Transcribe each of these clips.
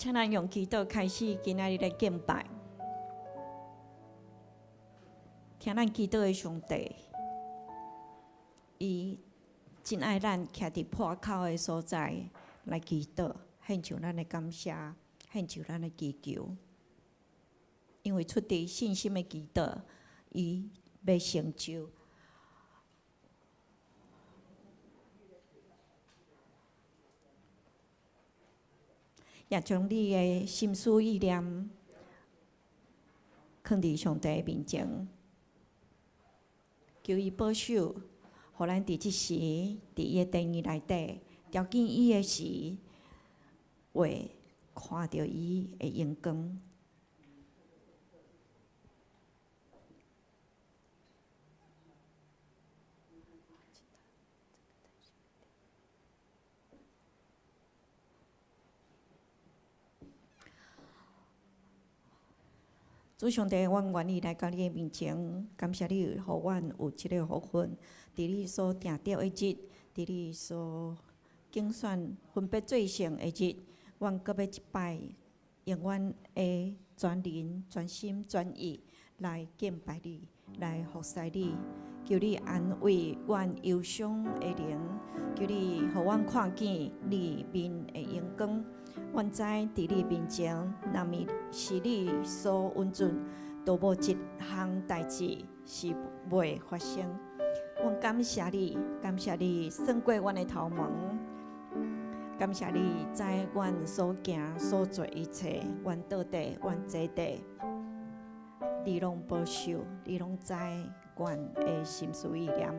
請咱用祈禱開始今仔日的敬拜。聽咱祈禱的上帝，伊真愛咱徛佇破口的所在來祈禱，獻上咱的感謝，獻上咱的祈求。因為出佇信心的祈禱，伊欲成就。也將你的心思意念囥佇上帝面前，求伊保守，予咱佇這時，佇伊的殿宇內底，朝見伊的時，會看著伊的榮光。主上帝，阮願意來到你的面前，感謝你，予阮有這个福分，佇你所定著的日，佇你所揀選分別做聖的日，阮閣欲一擺用阮的全靈、全心、全意來敬拜你，來服侍你。求你安慰阮憂傷的靈，求你予阮看見你面的榮光。阮知佇你面前，若毋是你所允准，都無一項代誌是袂發生。阮感謝你，感謝你算過阮的頭毛，感謝你知阮所行所做一切，阮倒地，阮坐地，你攏保守，你攏知阮的心思意念。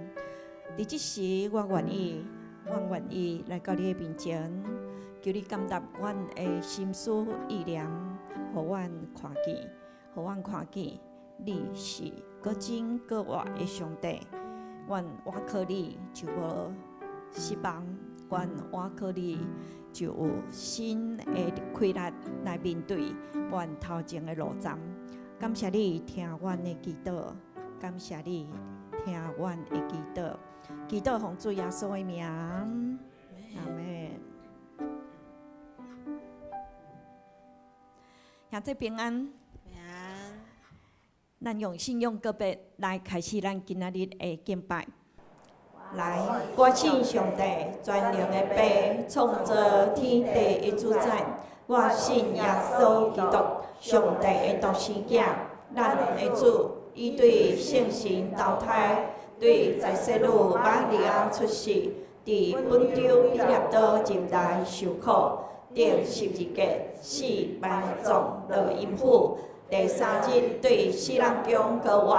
佇這時，我願意，我願意來到你的面前，求你感答阮的心思意念，予阮看見，予阮看見你是閣真閣活的上帝。阮倚靠你就無失望，阮倚靠你就有新的氣力來面對阮頭前的路站。感謝你聽阮的祈禱，感謝你聽阮的祈禱，祈禱奉主耶穌的名，阿們。兄弟平安，平安。咱用信仰告白來開始咱今仔日的敬拜。來，我信上帝全能的父，創造天地的主宰。我信耶穌基督，上帝的獨生囝，咱的主，伊對聖神投胎，對在洗女瑪利亞出世，佇本丟彼拉多入內受苦，釘十字架，死埋葬，落陰府，第三日對死人中復活，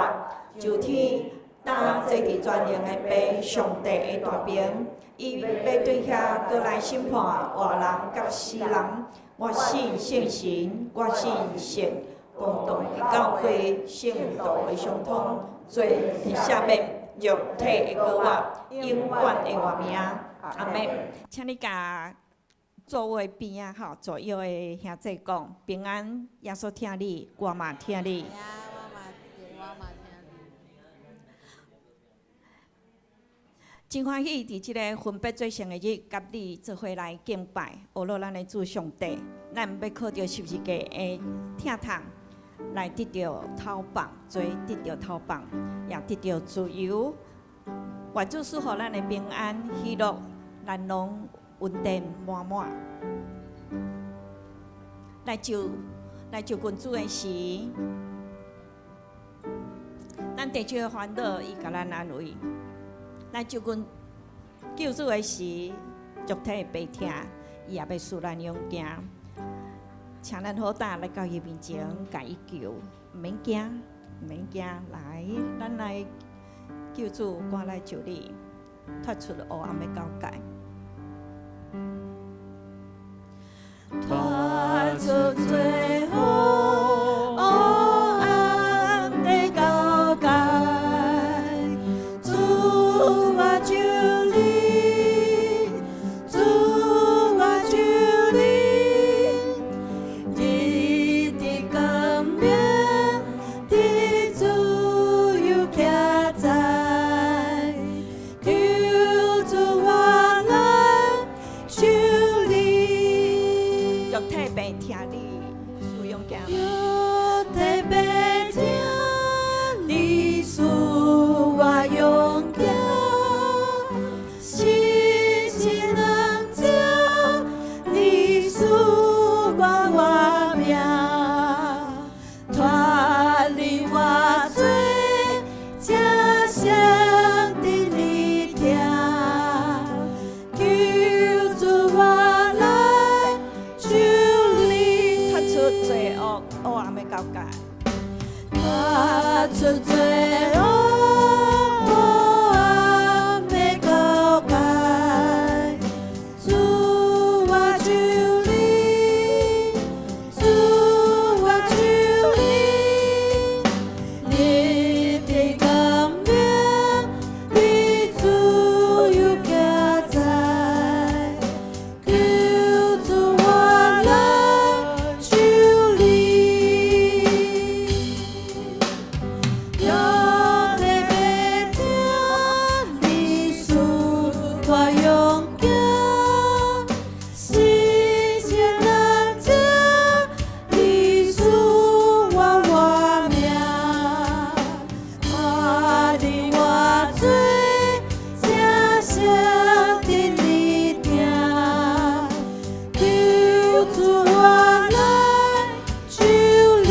上天，擔坐佇全能的父上帝的大爿，伊欲對遐閣來審判活人佮死人。我信聖神，我信聖公同的教會，聖徒的相通，罪的赦免，肉體的復活，永遠的活命。阿們。請你共座位邊仔吼左右的兄弟講平安，耶穌疼你，我嘛疼你。平安，我嘛我嘛疼你。真歡喜佇這个分別做聖的日，佮你做伙來敬拜，阿羅咱的主上帝。咱欲靠著十字架的疼痛，來得著頭放，做得著頭放，也得著自由。願主賜予咱的平安、喜樂，咱攏恩典滿滿。來就近主的時，咱地球的煩惱，伊共咱安慰。來就近救主的時，肉體的悲痛，伊也欲賜咱勇健。請咱好膽來到伊面前，共伊求，毋免驚，毋免驚，來，咱來救主，我來救你，脫出黑暗的交界。脫出最黑暗的交界，主我求你，主我求你，日的光明，的自由徛在，求主我來求你。肉體病疼。賜勇健。有特別聽，你賜我勇健，信心能將，你賜我活命，脫離我罪，才相佇你疼，求主我來求你。脫出罪惡黑暗的交界。脫出罪惡黑暗的交界，主我求你，主我求你，你的光明，你自由行在，求主我來求你。有特別聽，你賜我勇健，信心能將，你賜我活命，脫離我罪，才相佇你疼，求主我來求你。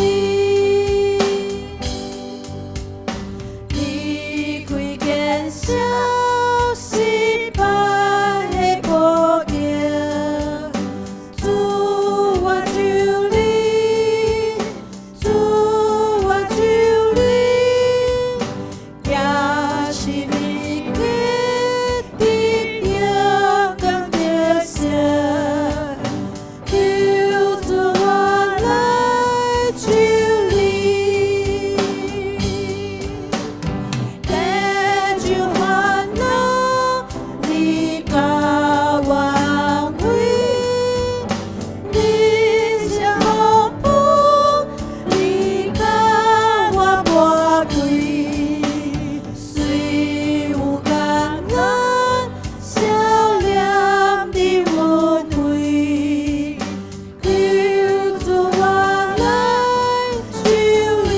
離開見笑失敗的苦境，主我求你，主我求你，也是你決定勇敢得勝，求主我來求你。解除煩惱，你教我安慰，人生風雨，你教我撥開，雖有艱難，笑臉的恩惠，求主我來求你。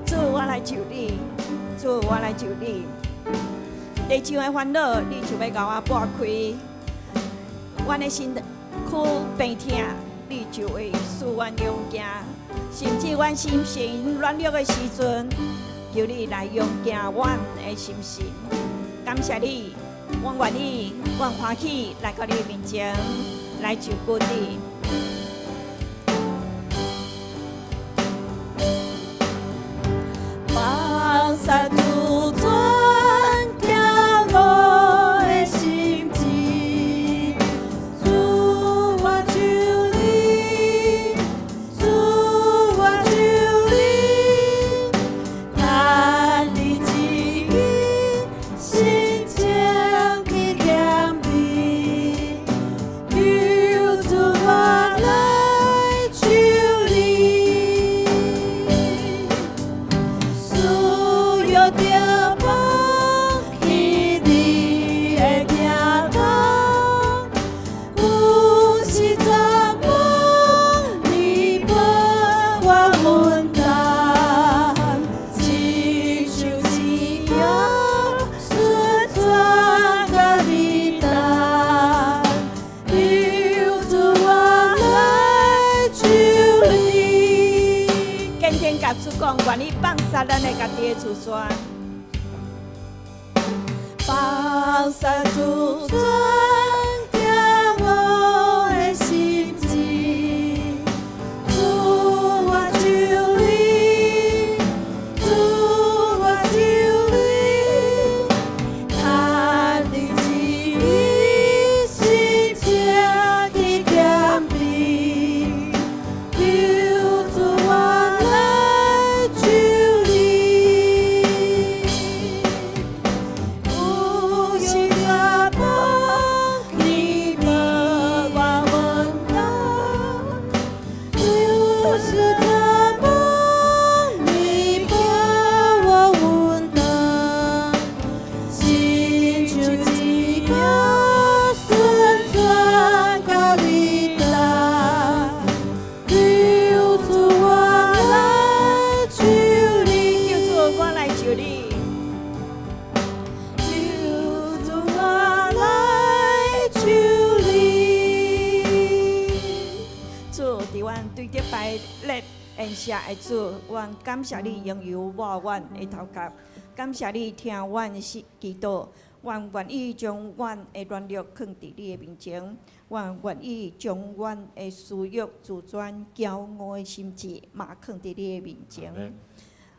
主，我來求你，主，我來求你。地上的煩惱，你就欲共我撥開；阮的身軀病痛，你就會賜阮勇健。甚至阮心神軟弱的時陣，求你來勇健阮的心神。感謝你，阮願意，阮歡喜來到你面前來就近你。放殺主尊，聽我的心志，主我求你，主我求你，盼你旨意，心情去謙卑，求主我來求你。需要著放棄你的疼痛，有時絕望，你陪我分擔，親像信仰順轉甲你擔，求主我來求你。堅定共主講，願意放殺咱的家己的自尊。放殺自尊，聽我的心志，主我求你，主我求你，盼你旨意，心情去謙卑，求主我來求你。有時絕望，阮對頂擺咧宴席的主，阮感謝你榮油抹阮的頭殼，感謝你聽阮祈禱，阮願意將阮的軟弱囥佇你的面前，阮願意將阮的私欲、自尊、驕傲的心志嘛囥佇你的面前。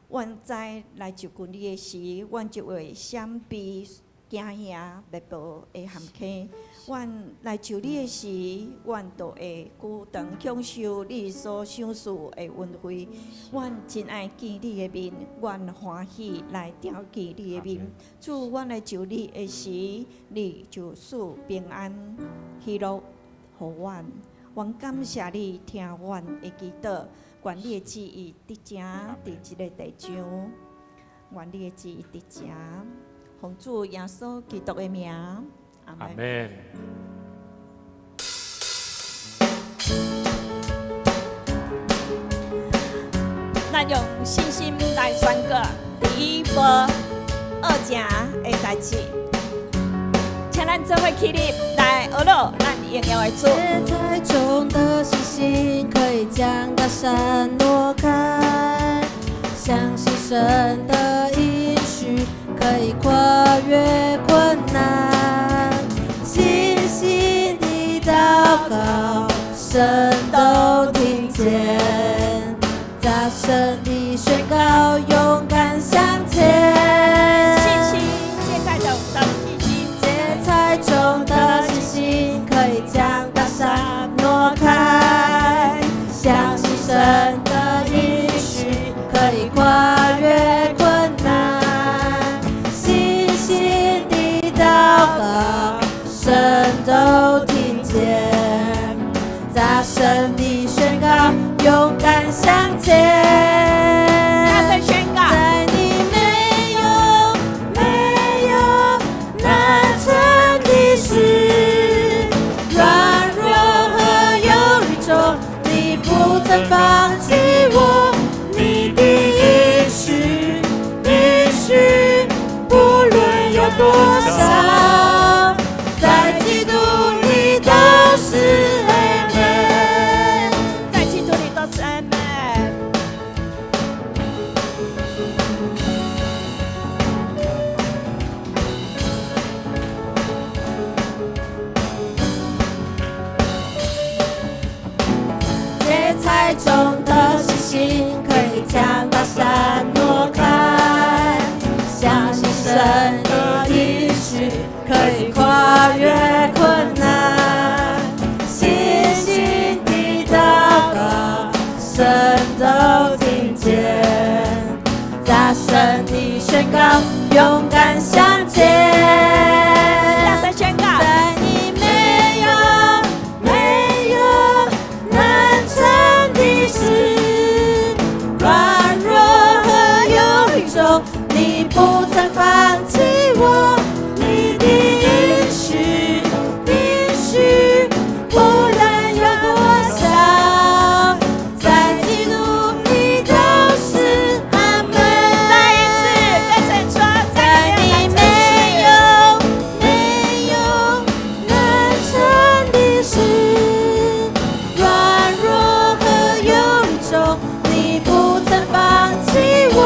阮知來就近你的時，阮就會閃避驚嚇滅無的陷坑。阮來就你的時，阮就會久長享受你所賞賜的恩惠。阮真愛見你的面，阮歡喜來朝見你的面。主，阮來就你的時，你就賜平安喜樂予阮。阮感謝你聽阮的祈禱，願你的旨意得成佇這个地上，願你的旨意得成，奉主耶穌基督的名，阿阿們。門。咱用信心來宣告，佇伊無惡成的代誌，請咱做伙起立來學樂咱榮耀的主。劫財中的信心可以將大山挪開，相信神的應許可以跨越困難，信心的禱告神都聽見，大聲的宣告勇敢向前。信心，劫財中的信心，劫財中的信心可以將大山挪開，相信神的應許可以跨越困難，信心的禱告神都聽見，大聲的宣告勇敢向前。大聲宣告。在你沒有沒有難成的事，軟弱和憂慮中，你不曾放棄我，你的應許應許不論有多少，在基督裡都是阿們。在基督裡都是阿們。劫財中的信心可以將大山挪開，相信神的應許可以跨越困難，信心的禱告神都聽見，大聲的宣告勇敢向前。大聲宣告。在你沒有沒有難成的事，軟弱和憂慮中，你不曾放棄我，你的應許應許不論有多少，在基督裡都是阿們。再一次跟神說，在你沒有沒有難成的事，軟弱和憂慮中，你不曾放棄我，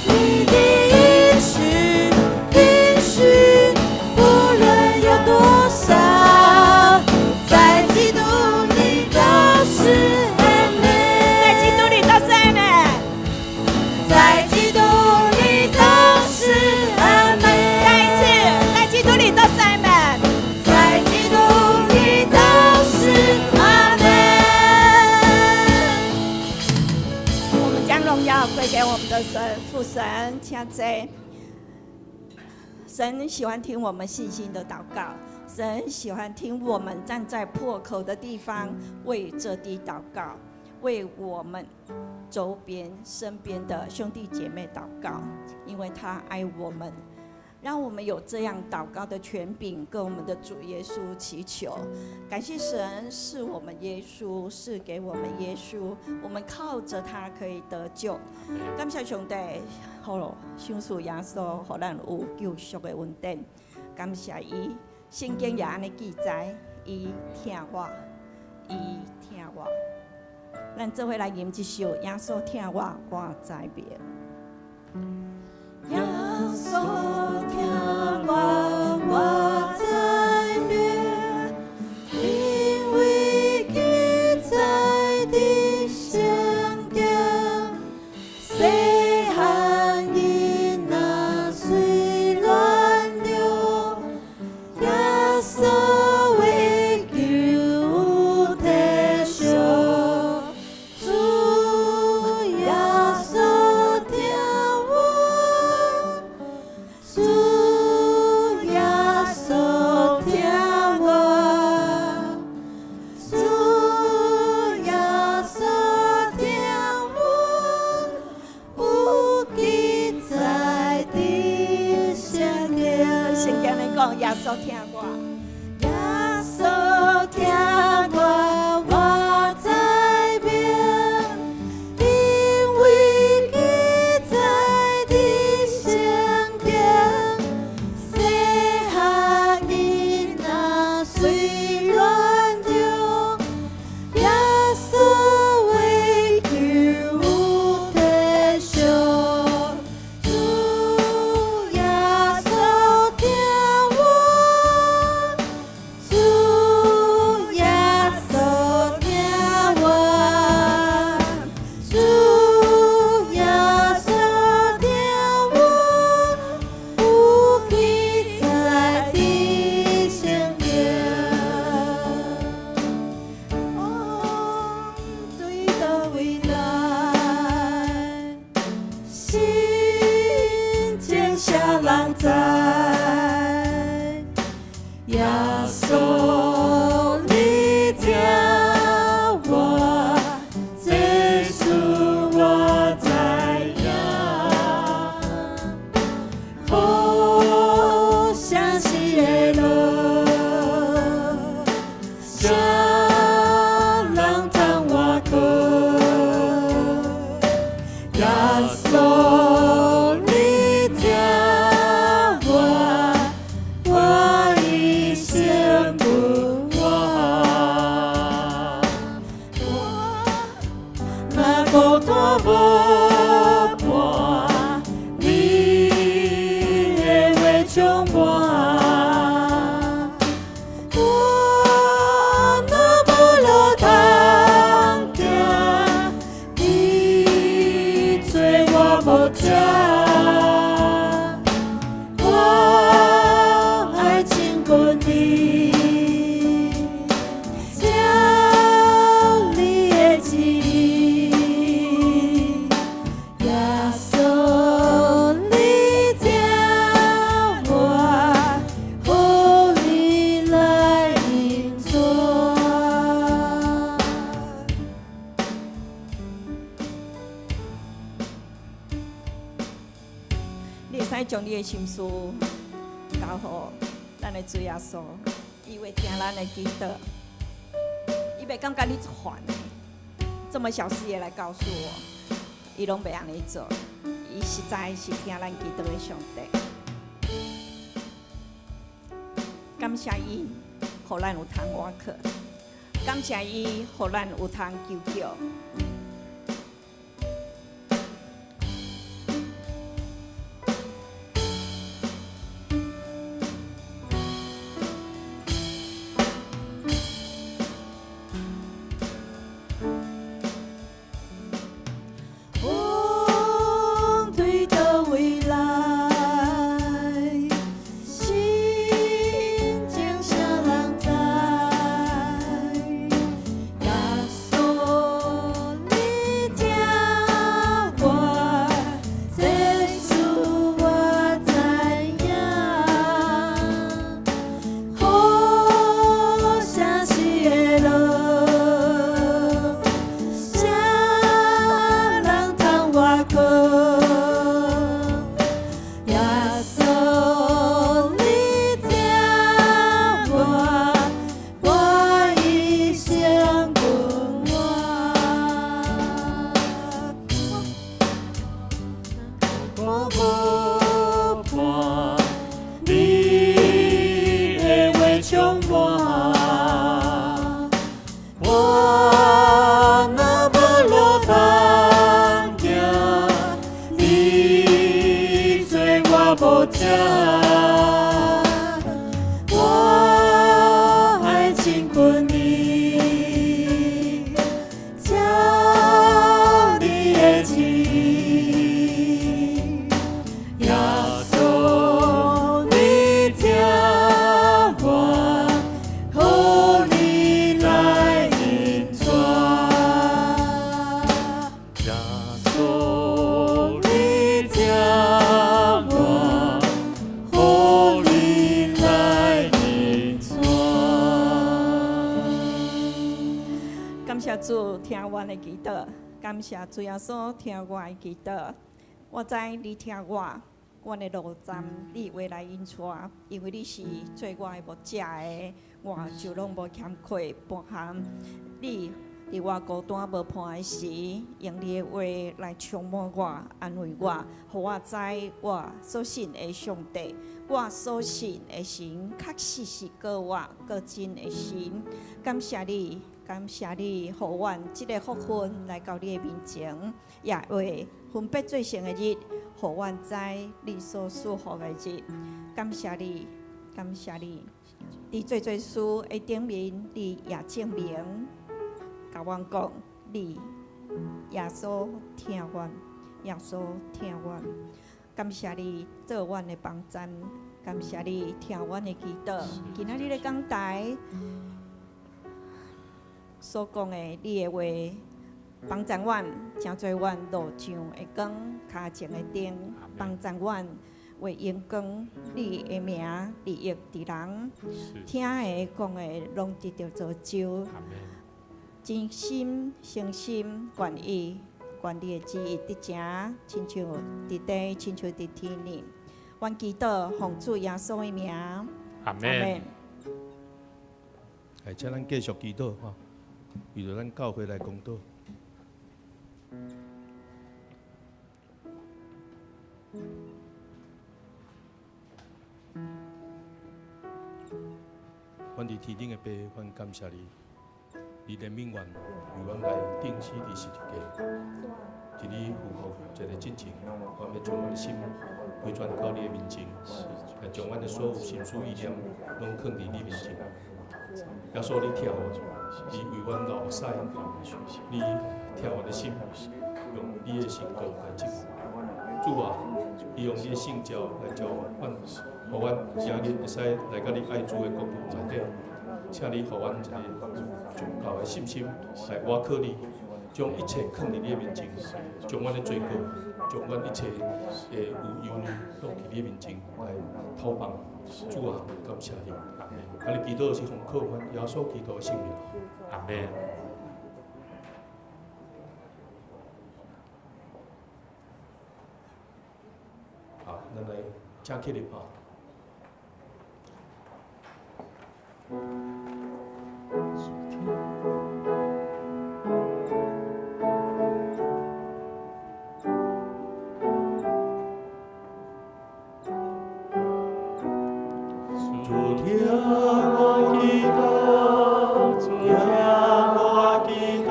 你的應許應許不論有多少，在基督裡都是阿們。在基督裡都是阿們。在基督裡都是阿們。再一次，在基督裡都是阿們。在基督裡都是阿們。我們將榮耀歸給我們的神父神，請坐。神喜歡聽我們信心的禱告，神喜歡聽我們站在破口的地方為這地禱告，為我們周邊、身邊的兄弟姐妹禱告，因為他愛我們，讓我們有這樣禱告的權柄，跟我們的主耶穌祈求。感謝神賜我們耶穌，賜給我們耶穌，我們靠着他可以得救。感謝上帝，好賞賜耶穌，予咱有救贖的恩典。感謝伊，聖經也按呢記載，伊疼我，伊疼我。咱做伙來吟這首《耶穌疼我，我知明》。耶穌疼我，我知明，因為記載佇聖經，細漢囡仔隨亂流，耶穌話求體恤，主耶穌疼我。主耶穌疼我，主耶穌疼我，有記載佇聖經。聖經來講，耶穌疼我。耶穌疼我，我知明，因為記載佇聖經，細漢囡仔隨亂流，耶穌話求體恤，主耶穌疼我。主耶穌疼我，主耶穌疼我，有記載佇聖經。風對佗位來？心情啥人知？耶穌，你疼我，這事我知影。好相思的路，啥人通倚靠？耶穌，你疼我，我一生不换。我若孤單無伴，你的話充滿。我若無路通行，你做我無遮。我愛親近你，照你的旨意。耶穌，你疼我，予你來引帶。你會使將你的心事交予咱的主耶穌，伊會聽咱的祈禱，伊袂感覺你煩的，這麼小事也來告訴我，伊攏袂按呢做，伊實在是聽咱祈禱的上帝。感謝伊，予咱有通倚靠；感謝伊，予咱有通求叫。風對佗位來？心情啥人知？耶穌，你感謝主聽阮的祈禱，感謝主耶穌聽我的祈禱。我知你聽我，阮的路站你會來引帶，因為你是做我的牧者的，我就攏無欠缺半項。你佇我孤單無伴的時，用你的話來充滿我、安慰我，予我知我所信的上帝，我所信的神確實是閣活閣真的神。感謝你，感謝你，予阮這个福分來到你的面前，也為分別做聖的日，予阮知你所賜福的日。感謝你，感謝你，佇做做事的頂面，你也證明，共阮講，你耶穌疼阮，耶穌疼阮。感謝你做阮的幫贊，感謝你聽阮的祈禱。今仔日的講台所講的，你的話幫贊阮，成做阮路上的光，跤前的燈，幫贊阮為榮光，你的名利益佇人，聽的講的攏得著造就。真心誠心願意，願你的旨意得成，親像佇地，親像佇天呢。阮祈禱奉主耶穌的名，阿門。來，請咱繼續祈禱吼，為著咱教會來公禱。阮佇天頂的父，阮感謝你。你憐憫阮，為阮來釘死佇十字架，佇你復活一个進前，阮欲將阮的心回轉到你的面前，來將阮的所有心思意念攏囥佇你面前。耶穌，你疼我，你為阮流目屎，你疼阮的心，用你的聖膏來祝福。主啊，你用你的聖召來召阮，予阮今日會使來到你愛子的國度內底。請你予阮一个足夠的信心來倚靠你，將一切囥佇你的面前，將阮的罪過，將阮一切的有憂慮，攏佇你的面前來投放。主啊，感謝你。啊，你祈禱是奉靠阮耶穌基督的聖名。阿門。好，咱來請起立啊。主聽我祈禱，主聽我祈禱，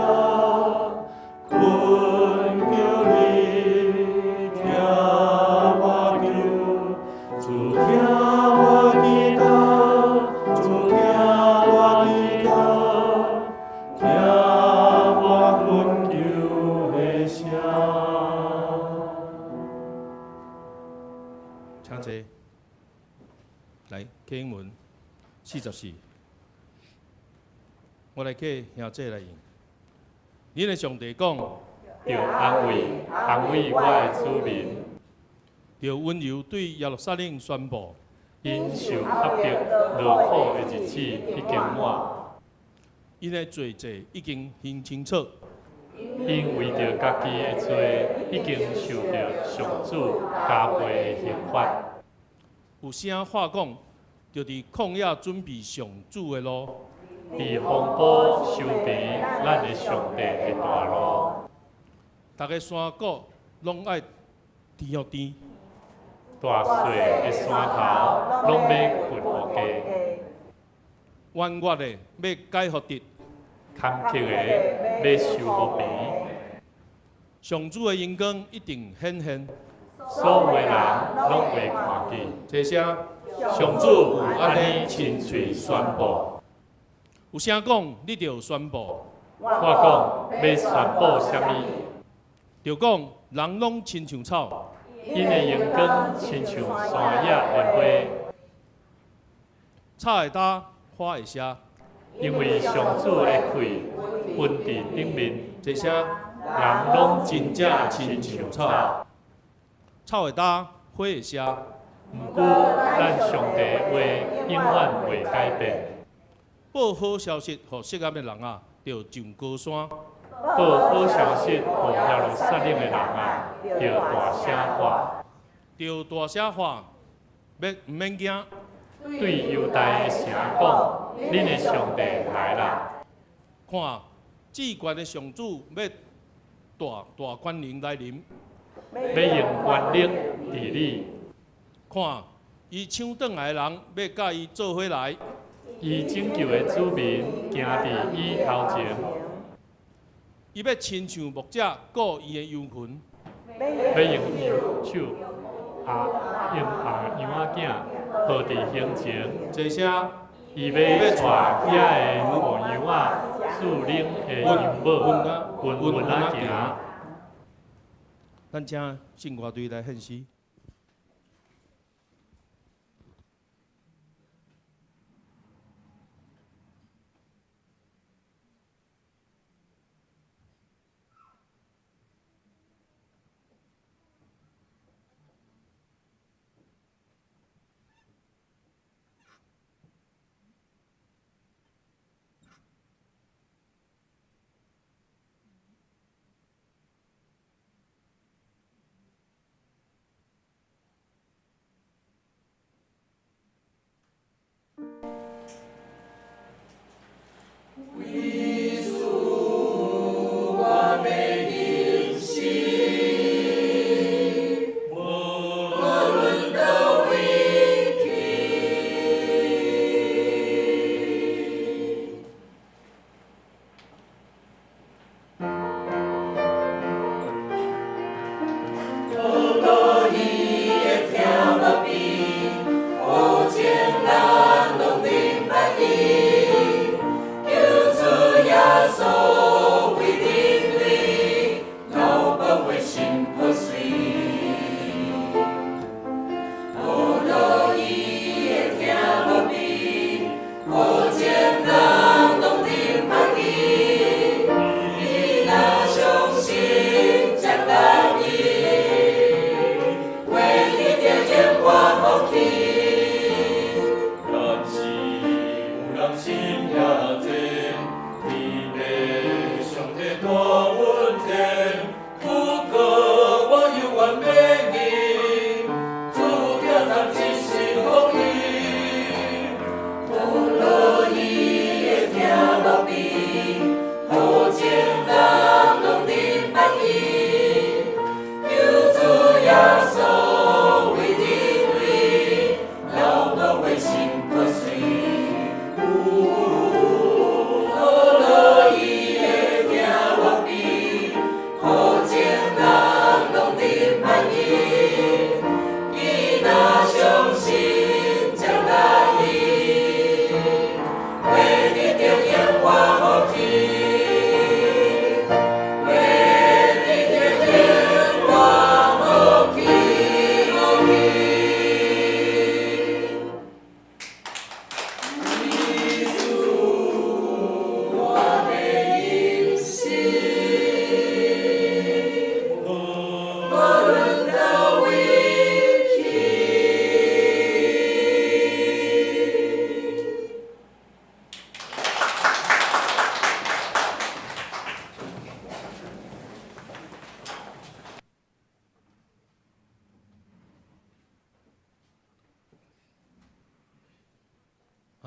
懇求你聽我求，主聽我祈禱，主聽我祈禱，聽我懇求的聲。請坐。來，啟英文44，我來替兄弟來念。恁的上帝講，著安慰安慰我的子民，著溫柔對耶路撒冷宣布，𪜶受壓迫勞苦的日子已經滿，𪜶的罪債已經還清楚，𪜶為著家己的罪已經受著上主加倍的刑罰。有聲話講，著佇曠野準備上主的路，佇荒坡修平咱的上帝的大路。逐个山谷攏愛甜予甜，大細的山頭攏欲掘予低，彎月的欲改予直，坎坷的欲修予平。上主的榮光一定顯現，所有的人攏會看見。這聲上主有按呢親喙宣布。有聲講，你著宣布。我講欲宣布啥物？著講人攏親像草，𪜶的榮光親像山野的花。草會焦，花會謝。因為上主的氣噴佇頂面。這聲人攏真正親像草。草會焦，花會謝。毋過，咱上帝的話永遠袂改變。報好消息予色暗的人啊，著著上高山。報好消息予耶路撒冷的人啊，著大聲喊；著大聲喊，欲毋免驚。對猶大的城講，恁的上帝來啦！看，至懸的上主欲帶大權能來臨，欲用權力治理。看，伊搶轉來的人欲佮伊做伙來，伊拯救的子民行佇伊頭前，伊欲親像牧者顧伊的羊群，欲用右手啊用阿羊仔囝抱佇胸前。這聲伊欲帶遐的母羊仔，飼恁的羊母，穩穩仔行。咱請聖歌隊來獻詩。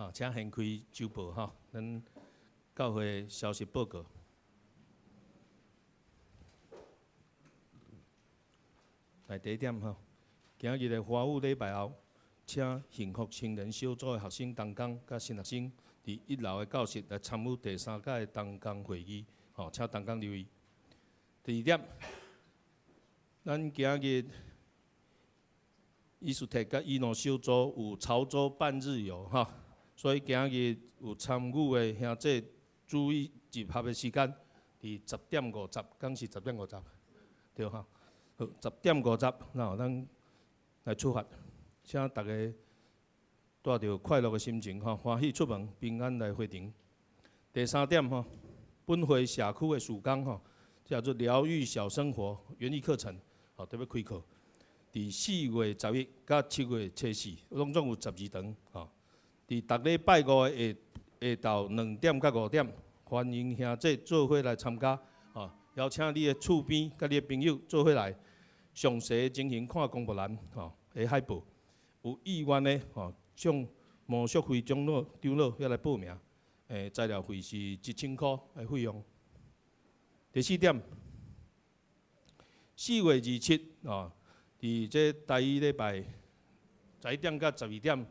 啊，請掀開週報吼，咱教會消息報告。來第一點吼，今日的華語禮拜後，請幸福青年小組的學生同工佮新學生，佇一樓的教室來參與第三屆同工會議，吼，請同工留意。第二點，咱今日伊斯特佮伊諾小組有潮州半日遊，吼。所以今日有參與的兄弟注意集合的時間，佇十點五十，敢是十點五十？對吼，好，十點五十，然後咱來出發，請大家帶著快樂的心情，吼，歡喜出門，平安來回程。第三點吼，本會社區的事工吼，叫做療癒小生活園藝課程，吼，特別開課，佇4月11佮7月初四，攏總有12堂，吼。佇逐禮拜五的下下晝2點到5點，歡迎兄弟做伙來參加，吼，邀請你的厝邊佮你的朋友做伙來。詳細情形看公布欄，吼，的海報。有意願的，吼，向毛淑慧長老長老遐來報名。材料費是1000箍的費用。第四點，4月27，吼，佇這台語禮拜11點到12點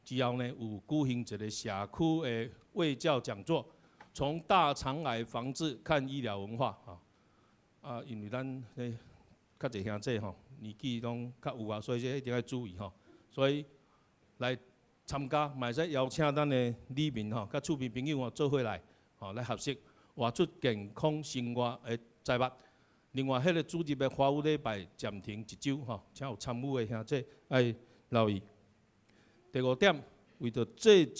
之後呢，有舉行一個社區的衛教講座，從大腸癌防治看醫療文化，吼。啊，因為咱咧較濟兄弟吼，年紀攏較有啊，所以這一定愛注意吼。所以來參加，嘛會使邀請咱的里民吼，佮厝邊朋友吼做伙來，吼來學習，活出健康生活的知物。另外，彼個主日的華語禮拜暫停一週吼，請有參與的兄弟愛留意。第五點，為著製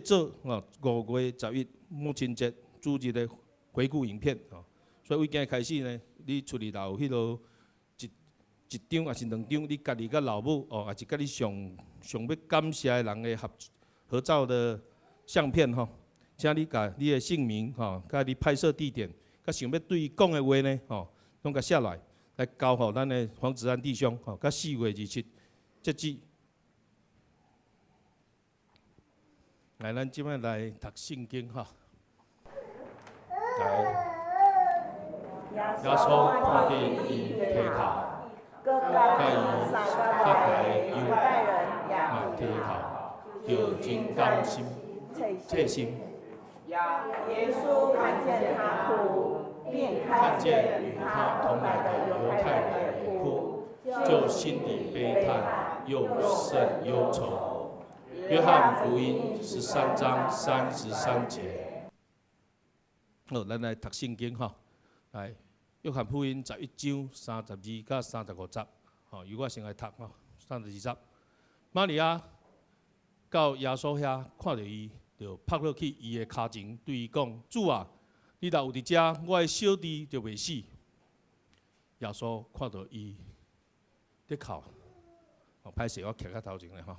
作吼5月11母親節主日的回顧影片吼，所以為今日開始呢，你厝裡頭有彼落一一張抑是兩張，你家己佮老母哦，抑是佮你上上欲感謝的人的合照的相片吼，請你共你的姓名吼，佮你拍攝地點，佮想欲對伊講的話呢吼，攏共寫落來，來交予咱的黃子安弟兄吼，到4月27截止。來，咱這擺來讀聖經哈。來，耶穌看見𪜶啼哭，佮伊各來猶嘛啼哭，就真感心，切心。耶穌看見他哭，便看見與他同來的猶太人也哭，就心裡悲嘆，又甚憂愁。約翰福音13章33節。好，咱來讀聖經吼。來，約翰福音11章32到35節。吼，由我先來讀吼，32節。瑪利亞到耶穌遐，看著伊，就撲落去伊的跤前，對伊講：主啊，你若有佇遮，我的小弟就袂死。耶穌看著伊咧哭，哦，歹勢，我徛較頭前咧吼。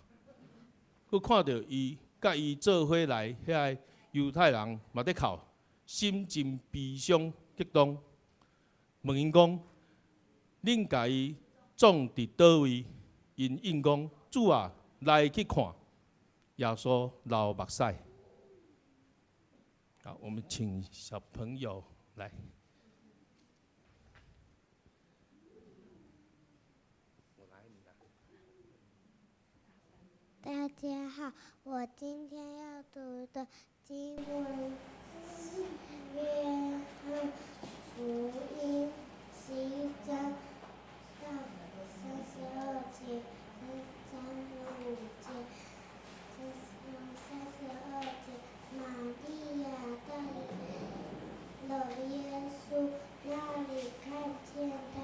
閣看著伊，佮伊做伙來遐个猶太人嘛咧哭，心真悲傷激動，問𪜶講：恁共伊葬佇佗位？𪜶應講：主啊，來去看。耶穌流目屎。好，我們請小朋友來。大家好，我今天要讀的經文是《約翰福音》11章到32節、35節、32節。瑪利亞到了耶穌那裡，看見他，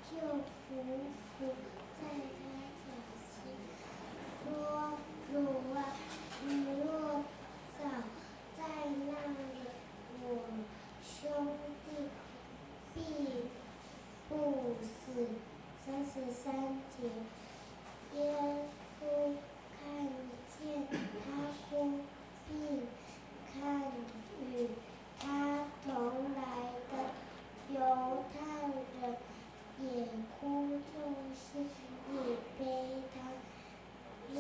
就俯伏在他腳前，說：主啊，你若早在那裡，我兄弟必不死。33節，耶穌看見他哭，並看與他同來的猶太人也哭，就心裡悲嘆，又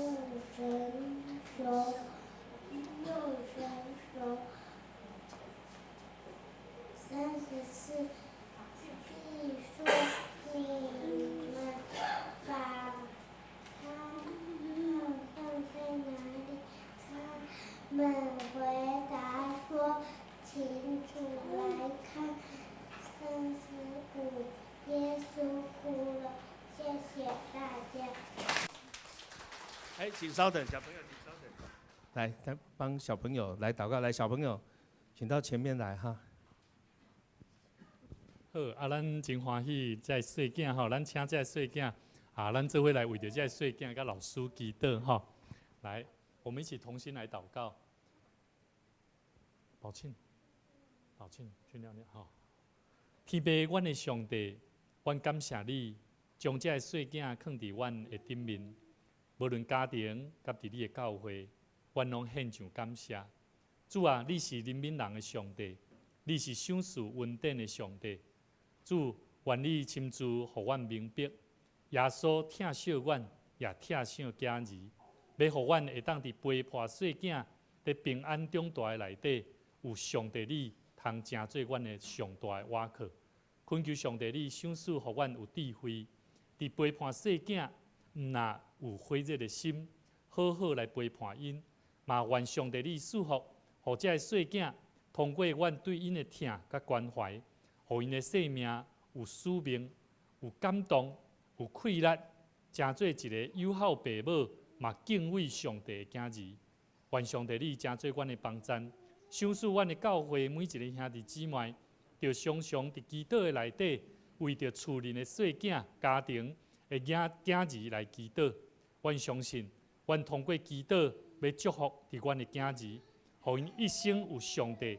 人手。34，必說你們把他放在哪裡？他們回答說：請主來看。35，耶穌哭了。謝謝大家。哎，請稍等，小朋友，請稍等。來，來幫小朋友來禱告。來，小朋友，請到前面來哈。好，啊，咱真歡喜，這个細囝吼，咱請這个細囝啊，咱做伙來為著這个細囝佮老師祈禱吼。來，我們一起同心來禱告。寶慶，寶慶去尿尿吼。天父，阮的上帝，阮感謝你，將這个細囝囥佇阮的頂面，無論家庭佮佇你的教會，阮攏獻上感謝。主啊，你是憐憫人的上帝，你是賞賜恩典的上帝。主，願你親自予阮明白，耶穌疼惜阮，也疼惜囝兒，欲予阮會當佇陪伴細囝佇平安長大的內底，有上帝你通成做阮的上大的倚靠。懇求上帝你賞賜予阮有智慧，佇陪伴細囝，毋若有火熱的心，好好來陪伴𪜶。嘛願上帝你賜福，予這个細囝通過阮對𪜶的疼佮關懷，予𪜶的生命有使命、有感動、有氣力，成做一个有孝爸母，嘛敬畏上帝的囝兒。願上帝你成做阮的幫贊，賞賜阮的教會每一个兄弟姊妹，著常常佇祈禱的內底，為著厝內的細囝、家庭的囝囝兒來祈禱。阮相信，阮通過祈禱，欲祝福佇阮的囝兒，予𪜶一生有上帝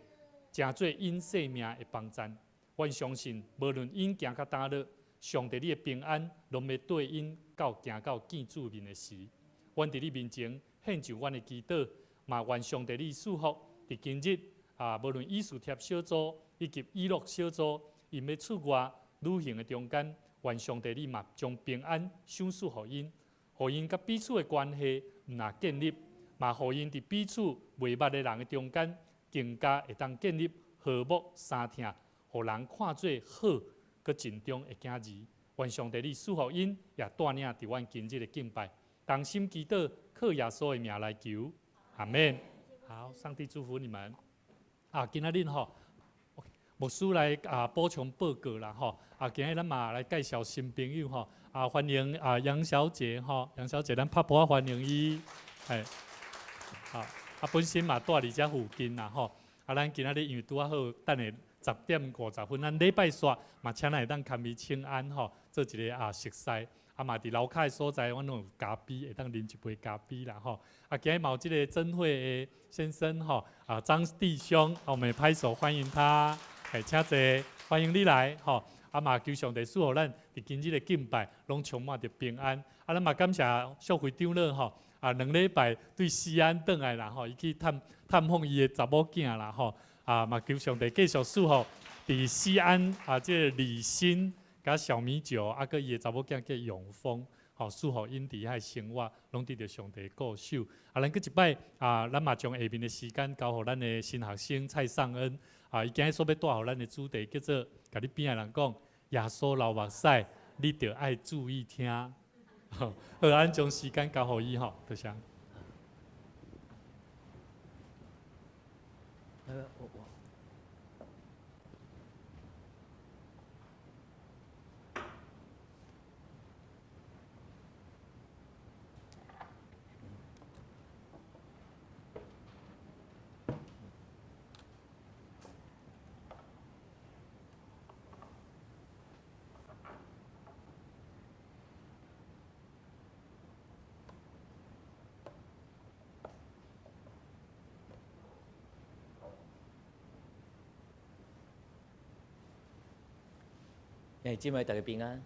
成做𪜶生命的幫贊。阮相信，無論𪜶行到佗落，上帝你的平安攏欲綴𪜶到行到見主面的時。阮佇你面前獻上阮的祈禱，嘛願上帝你賜福佇今日啊，無論以斯帖小組以及以諾小組，𪜶欲出外旅行的中間，願上帝你嘛將平安賞賜予𪜶，予𪜶佮彼此的關係毋若建立，嘛予𪜶佇彼此袂捌的人的中間，更加會當建立和睦相疼，予人看做好閣盡忠的囝兒。願上帝你賜福𪜶，也帶領佇阮今日的敬拜，同心祈禱，靠耶穌的名來求，阿們。好，上帝祝福你們。啊，今仔日吼，牧師來啊補充報告啦吼。啊，今日咱嘛來介紹新朋友吼。啊，歡迎啊楊小姐吼，楊小姐，咱拍噗仔歡迎伊。嘿，好，啊本身嘛住佇遮附近啦吼。啊，咱今仔日因為拄仔好，等下10點50分，咱禮拜煞嘛，請咱會當共伊請安吼，做一個啊熟似。啊嘛佇樓跤的所在，阮攏有咖啡，會當啉一杯咖啡啦吼。啊，今日嘛有這個曾慧的先生吼，啊張弟兄，我們拍手歡迎他，嘿，請坐，歡迎你來吼。啊嘛求上帝賜予咱佇今日的敬拜，攏充滿著平安。啊，咱嘛感謝淑惠長老吼，啊2禮拜對西安轉來啦吼，伊去探探訪伊的查某囝啦吼。啊嘛求上帝繼續賜福佇西安啊，這個李欣佮小米酒，啊，閣伊的查某囝叫永豐，吼，賜予𪜶佇遐生活，攏得著上帝顧守。啊，咱閣一擺啊，咱嘛將下面的時間交予咱的新學生蔡尚恩，啊，伊今日所欲帶予咱的主題叫做，共你邊仔人講，耶穌流目屎，你著愛注意聽。好，咱將時間交予伊吼，多謝。兄弟姊妹，大家平安。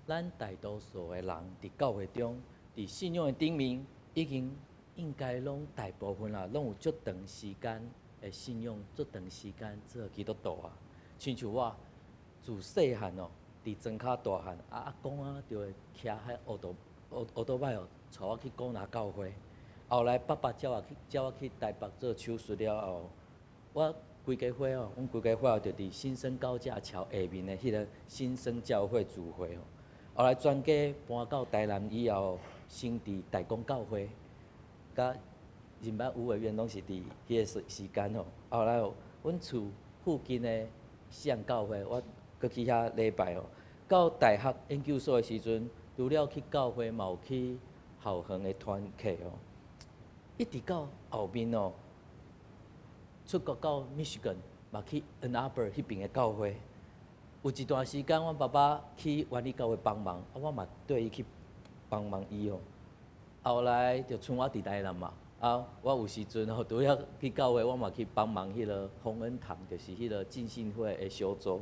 咱大多數的人佇教會中，佇信仰的頂面，已經應該攏大部分啊，攏有足長時間的信仰，足長時間做基督徒啊。親像我自細漢哦，佇莊跤大漢，啊阿公啊就會騎彼烏托烏烏托擺哦，帶我去古拿教會。後來爸爸接我去接我去台北做手術了後，我規家伙哦，阮規家伙就佇新生高架橋下面的彼个新生教會聚會哦。後來全家搬到台南以後，先佇大公教會，佮仁捌吳委員攏是佇彼个時時間吼。後來哦，阮厝附近的西洋教會，我閣去遐禮拜哦。到大學研究所的時陣，除了去教會，嘛有去校園的團契哦。一直到後面哦，出國到密西根，嘛去 Ann Arbor 彼邊的教會。有一段時間，阮爸爸去原理教會幫忙，啊，我嘛綴伊去幫忙伊哦。後來就賰我佇台南嘛，啊，我有時陣吼，除了去教會，我嘛去幫忙彼个豐恩堂，就是彼个浸信會的小組。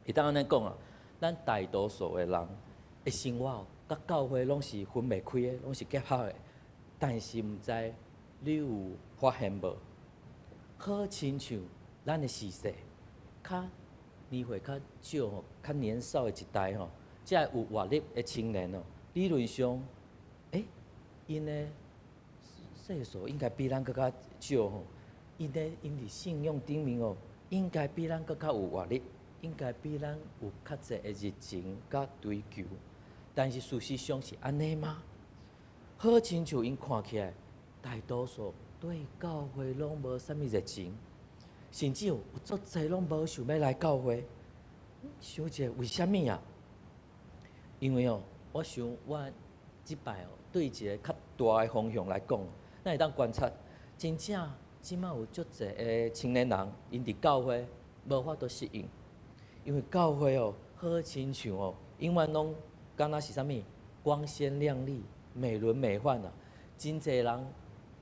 會當按呢講啊，咱大多數的人的生活佮教會攏是分袂開的，攏是結合的。但是毋知你有發現無？好親像咱的時勢，較年歲較少吼，較年少的一代吼，這有活力的青年哦，理論上，𪜶的歲數應該比咱閣較少吼，𪜶佇信仰頂面哦，應該比咱閣較有活力，應該比咱有較濟的熱情佮追求。但是事實上是按呢嗎？好親像𪜶看起來，大多數對教會攏無啥物熱情，甚至有足濟攏無想欲來教會。想者為啥物啊？因為哦，我想我這擺哦，對一个較大的方向來講，咱會當觀察，真正這馬有足濟的青年人，𪜶佇教會無法度適應，因為教會哦，好親像哦，永遠攏敢若是啥物光鮮亮麗、美輪美奐啊！真濟人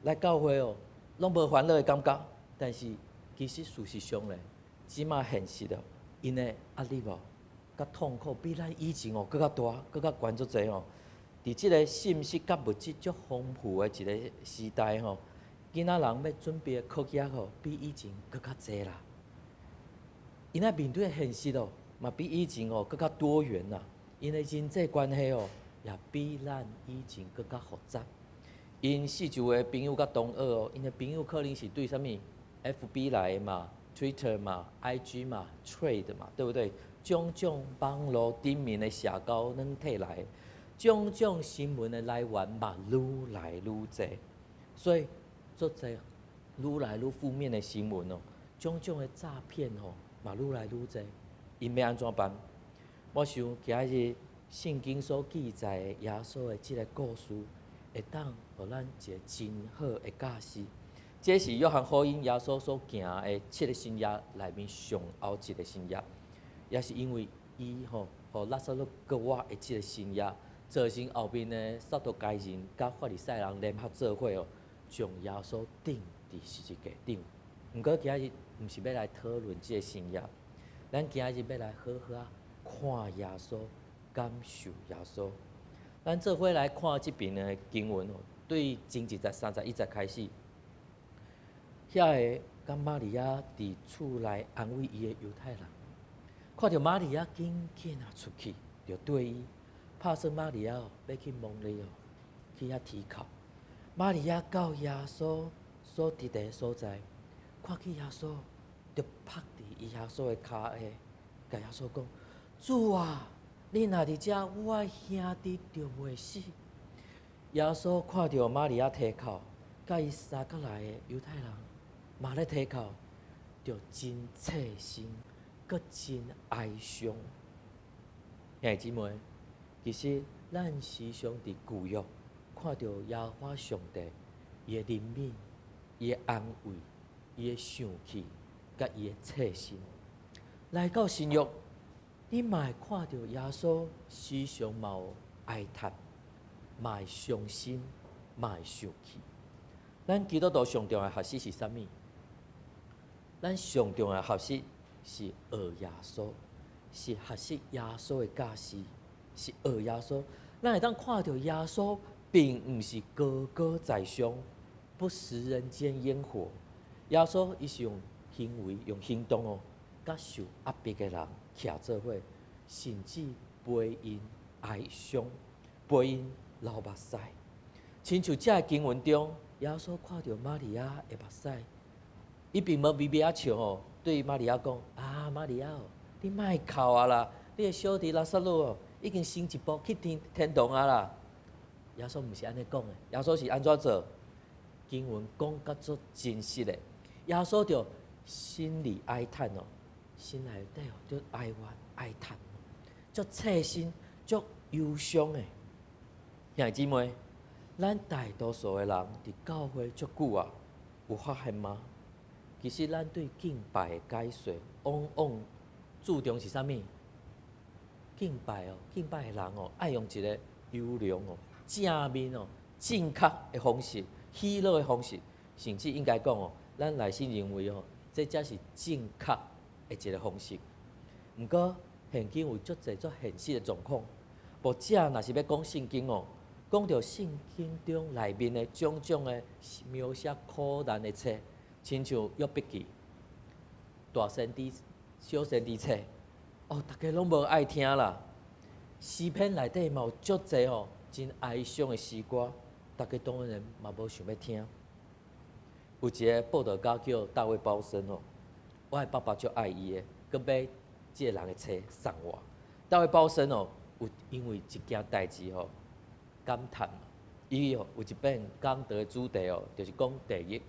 來教會哦，攏無煩惱的感覺，但是其實事實上咧，這馬現實哦，𪜶的壓力哦，佮痛苦比咱以前哦，閣較大，閣較懸足濟哦。佇這个信息佮物質足豐富的一个時代吼，囡仔人欲準備的課業吼，比以前閣較濟啦。𪜶愛面對的現實哦，嘛比以前哦閣較多元啦。𪜶的人際關係哦，也比咱以前閣較複雜。𪜶四周的朋友佮同學哦，𪜶的朋友可能是對啥物 FB 來的嘛，Twitter 嘛，IG 嘛，Threads 嘛，對不對？種種網路頂面的社交軟體來，種種新聞的來源嘛，愈來愈濟，所以足濟愈來愈負面的新聞哦，種種的詐騙吼嘛愈來愈濟，𪜶欲按怎辦？我想今日聖經所記載的耶穌的這个故事，會當予咱一个真好的教示。這是約翰福音耶穌所行的七个神跡內面上後一个神跡，也是因為伊吼，予拉撒路復活的這个神跡，造成後面的撒都該人佮法利賽人聯合做伙哦，將耶穌釘佇十字架頂。毋過今日毋是欲來討論這个神跡，咱今日欲來好好仔看耶穌，感受耶穌。咱做伙來看這邊的經文哦，對前一節31節開始，遐个佮瑪利亞佇厝內安慰伊的猶太人，看著瑪利亞緊緊仔出去，就對伊拍算瑪利亞哦，欲去墓裡哦，去遐啼哭。瑪利亞到耶穌所佇的所在，看見耶穌，就伏佇伊耶穌的跤下，共耶穌講：主啊，你若佇遮，我兄弟就袂死。耶穌看著瑪利亞啼哭，佮伊相佮來的猶太人嘛咧啼哭，就真切身，閣真哀傷。兄弟姊妹，其實咱時常佇舊約看著耶和華上帝伊的憐憫、伊的安慰、伊的生氣，佮伊的切身。來到新約，你嘛會看著耶穌時常嘛有哀嘆，嘛會傷心，嘛會生氣。咱基督徒上重要的學習是啥物？咱上重要的學習是學耶穌，是學習耶穌的教示，是學耶穌。咱會當看著耶穌，並毋是高高在上，不食人間煙火。耶穌伊是用行為、用行動哦，佮受壓迫的人徛做伙，甚至陪𪜶哀傷，陪𪜶流目屎。親像這个經文中，耶穌看著瑪利亞的目屎，伊並無微微仔笑吼，對瑪利亞講：啊，瑪利亞哦，你莫哭啊啦，你的小弟拉撒路哦，已經先一步去天堂啊啦。耶穌毋是按呢講的，耶穌是按怎做？經文講甲足真實的，耶穌就心裡哀嘆哦，心內底哦，就哀怨哀嘆，足切身，足憂傷的。兄弟姊妹，咱大多數的人佇教會足久啊，有發現嗎？其實咱對敬拜的解說，往往注重是啥物？敬拜哦，敬拜的人哦，愛用一个優良哦、正面哦、正確的方式、喜樂的方式，甚至應該講哦，咱內心認為哦，這才是正確的一个方式。毋過，現今有足濟足現實的狀況，牧者若是欲講聖經哦，講著聖經中內面的種種的描寫苦難的冊，親像約伯記、大先知、小先知冊，哦，逐家攏無愛聽啦。詩篇內底嘛有足濟吼真哀傷的詩歌，逐家當然嘛無想欲聽。有一个報道家叫大衛鮑森哦，我的爸爸足愛伊的，閣買這个人的冊送我。大衛鮑森哦，有因為一件代誌吼感嘆，伊哦有一遍講道的主題哦，就是講地獄。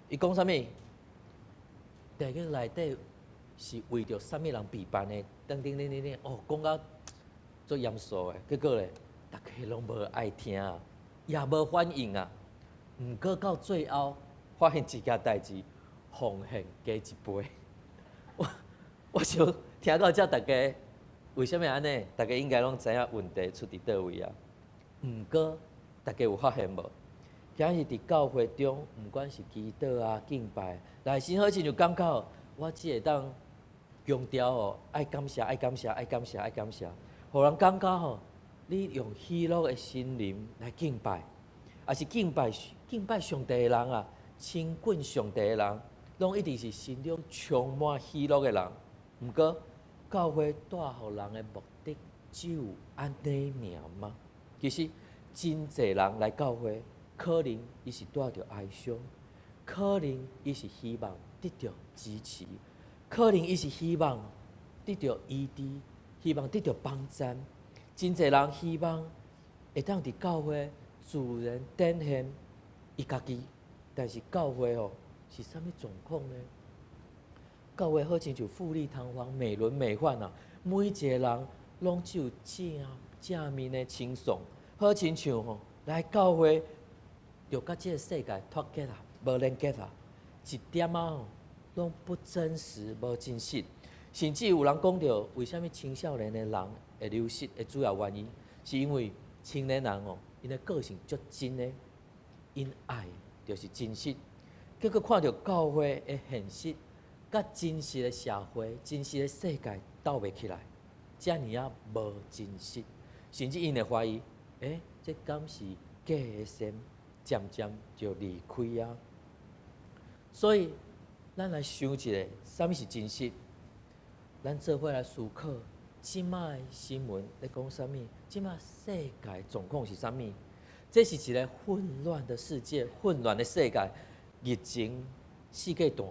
伊講啥物？地獄內底是為著啥物人備辦的？等等等等等，哦，講甲足嚴肅的，結果咧，逐家攏無愛聽啊，也無反應啊。毋過到最後，發現一件代誌，奉獻加一倍。我想聽到遮，逐家為啥物按呢？逐家應該攏知影問題出佇佗位啊。毋過，逐家有發現無？今日佇教會中，毋管是祈禱啊、敬拜，內心好親像感覺，我只會當強調哦，愛感謝、愛感謝、愛感謝、愛感謝，予人感覺吼，你用喜樂的心靈來敬拜，抑是敬拜敬拜上帝的人啊，親近上帝的人，攏一定是心中充滿喜樂的人。毋過，教會帶予人的目的只有按呢爾嗎？其實，真濟人來教會，可能伊是帶著哀傷，可能伊是希望得著支持，可能伊是希望得著醫治，希望得著幫贊。真濟人希望會當佇教會自然展現伊家己，但是教會哦是啥物狀況呢？教會好親像富麗堂皇、美輪美奐啊，每一個人攏只有正正面的稱頌，好親像吼來教會就佮這个世界脫節啊，無連結啊，一點仔吼攏不真實、無真實。甚至有人講著，為啥物青少年的人會流失的主要原因，是因為青年人哦，𪜶的個性足真的，𪜶愛就是真實。結果看著教會的現實，佮真實的社會、真實的世界鬥袂起來，遮爾仔無真實，甚至𪜶會懷疑，欸，這敢是假的神？漸漸就離開啊。所以，咱來想一下，啥物是真實？咱做伙來思考，這擺的新聞咧講啥物？這擺世界狀況是啥物？這是一个混亂的世界，混亂的世界。疫情世界大，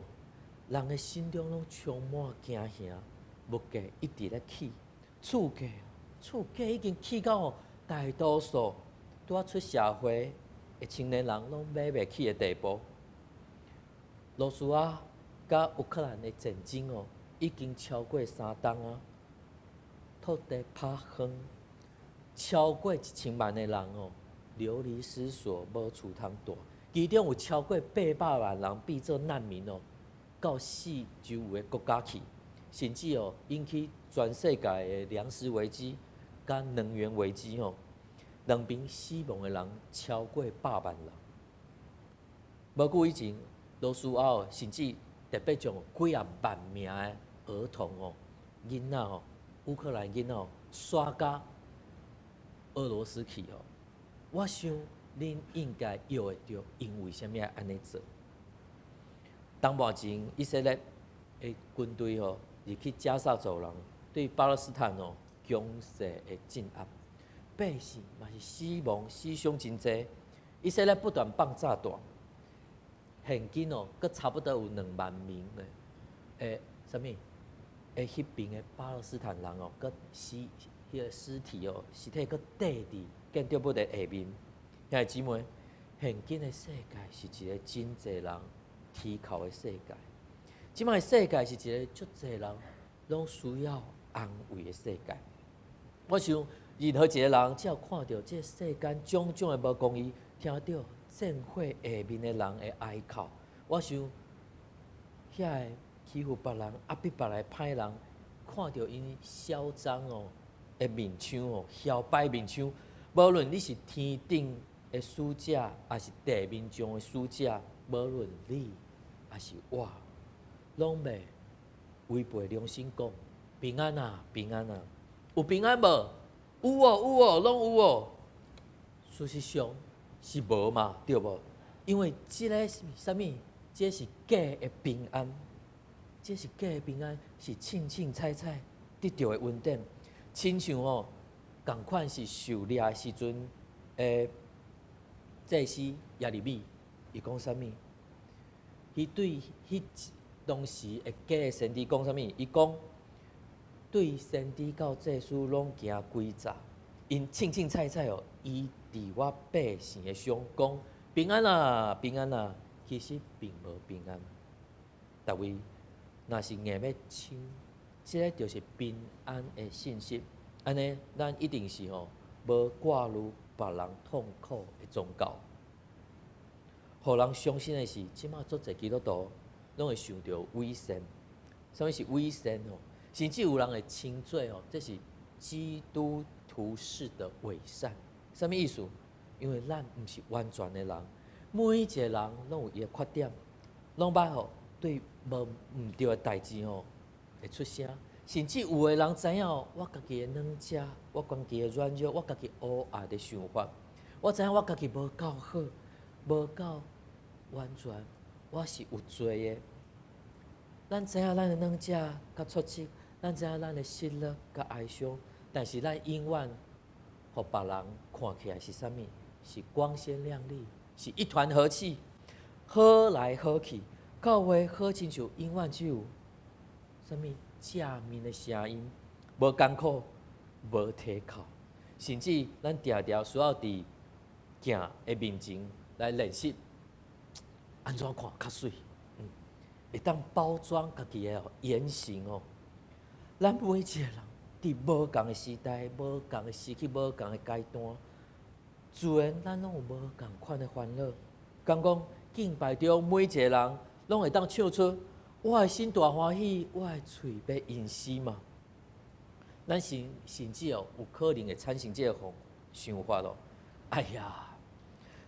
人的心中攏充滿驚嚇，物價一直咧起，厝價厝價已經起到吼，大多數拄仔出社會的青年人攏買袂起的地步。俄羅斯佮烏克蘭的戰爭哦，已經超過3冬啊，土地拍荒，超過1000萬的人哦，流離失所，無厝通蹛。其中有超過800萬人變做難民哦，到四周圍的國家去，甚至哦引起全世界的糧食危機、佮能源危機吼。兩邊死亡的人超過100萬人。無久以前，羅斯亞甚至特別將幾仔萬名的兒童哦、囡仔哦、烏克蘭囡仔哦，徙到俄羅斯去哦。我想恁應該臆會著，𪜶為啥物愛按呢做？冬半前，以色列的軍隊吼入去加薩走廊，對巴勒斯坦哦強勢的鎮壓，百姓嘛是死亡死傷真濟。以色列不斷放炸彈，現今哦，閣差不多有2萬名的，啥物？彼邊的巴勒斯坦人哦，閣屍彼個屍體哦，屍體閣綴佇建築物的下面。兄弟姊妹，現今的世界是一個真濟人乞哭的世界。這擺的世界是一個足濟人攏需要安慰的世界。我想，任何一個人只要看著這世間種種的無公義，聽著戰火下面的人的哀哭，我想，遐個欺負別人、壓迫別人的歹人，看著𪜶囂張哦的面相哦，囂擺面相，無論你是天頂的使者，抑是地面上的使者，無論你抑是我，攏袂違背良心講平安啊，平安啊，有平安無？有哦，有哦，攏有哦。事實上是無嘛，對無？因為這个是啥物？這是假的平安，這是假的平安，是凊凊彩彩得著的恩典，親像吼，仝款是受掠的時陣，祭司耶利米，伊講啥物？伊對彼當時的假的先知講啥物？伊講對先知到祭司攏行詭詐，𪜶凊凊彩彩哦，醫治我百姓的傷，講平安啊，平安啊，其實並無平安。逐位若是硬欲搶，這个就是平安的信息。按呢，咱一定是吼無掛慮別人痛苦的宗教。予人傷心的是，這馬足濟基督徒攏會想著偽善。啥物是偽善吼？甚至有人會稱做吼，這是基督徒式的偽善。啥物意思？因為咱毋是完全的人，每一个人攏有伊的缺點，攏捌吼對無毋對的代誌吼會出聲。甚至有的人知影我家己的軟弱，我家己的軟弱，我家己烏暗的想法，我知影我家己無夠好，無夠完全，我是有罪的。咱知影咱的軟弱佮挫折，咱知影咱的失落佮哀傷，但是咱永遠予別人看起來是啥物？是光鮮亮麗，是一團和氣，好來好去，教會好親像永遠只有啥物正面的聲音，無艱苦，無提口，甚至咱定定需要佇鏡的面前來練習，按怎看較媠，會當包裝家己的言行哦。咱每一個人佇無仝的時代、無仝的時期、無仝的階段，自然咱攏有無仝款的煩惱。敢講敬拜中每一個人攏會當唱出我的心大歡喜，我的喙欲吟詩嘛。咱甚至哦，有可能會產生這个想法咯。哎呀，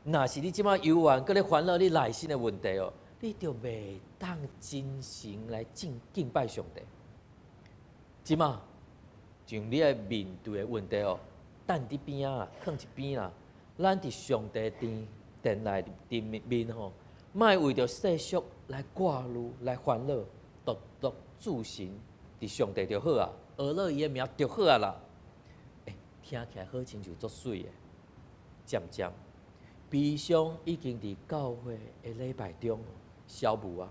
若是你這馬猶原閣咧煩惱你內心的問題哦，你就袂當真誠來敬拜上帝。這馬將你愛面對的問題哦，擲佇邊仔啊，囥一邊啦。咱佇上帝殿殿內殿面吼，莫為著世俗來掛慮、來煩惱，獨獨注神佇上帝就好啊，學樂伊的名就好啊啦。欸，聽起來好親像足媠的，漸漸悲傷已經佇教會的禮拜中消無啊。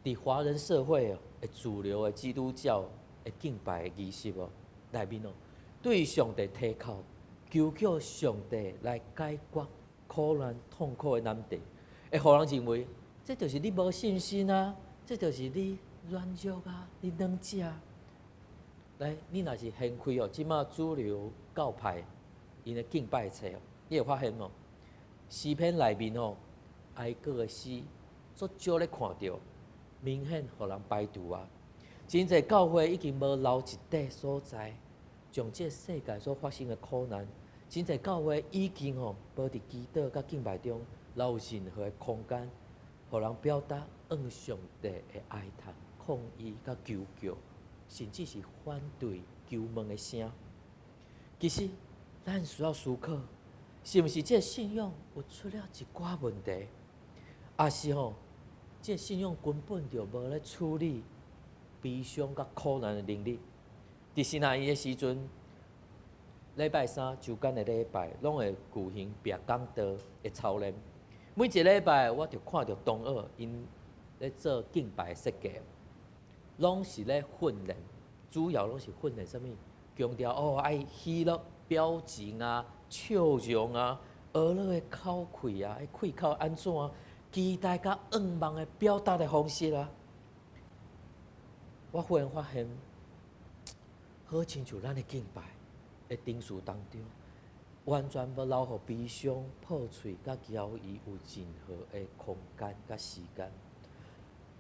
佇華人社會哦，的主流的基督教的敬拜的儀式哦內面哦，對上帝提口，求叫上帝來解決苦難痛苦的難題，會予人認為這就是你無信心啊，這就是你軟弱啊，你軟弱。來，你若是掀開哦，這馬主流教派𪜶的敬拜冊哦，你會發現哦，詩篇內面哦，哀歌的詩，足少咧看著，明顯予人排除啊。真濟教會已經無留一塊所在，將這世界所發生的苦難，真濟教會已經吼無佇祈禱佮敬拜中留任何的空間，予人表達向上帝的哀嘆、抗議佮求救，甚至是反對求問的聲。其實，咱需要思考，是毋是這个信仰有出了一寡問題，抑是吼，這个信仰根本就無咧處理悲傷佮苦難的能力。佇新亞伊的時陣，禮拜三週間的禮拜，攏會舉行煏講道的操練。每一個禮拜，我就看著同學𪜶咧做敬拜設計，攏是咧訓練，主要攏是訓練啥物？強調哦，愛喜樂表情啊、笑容啊、學樂的口氣啊、開口按怎啊，期待佮願望的表達的方式啊。我忽然發現，好親像咱的敬拜的程序當中，完全無留予悲傷、破碎佮驕疑有任何的空間佮時間。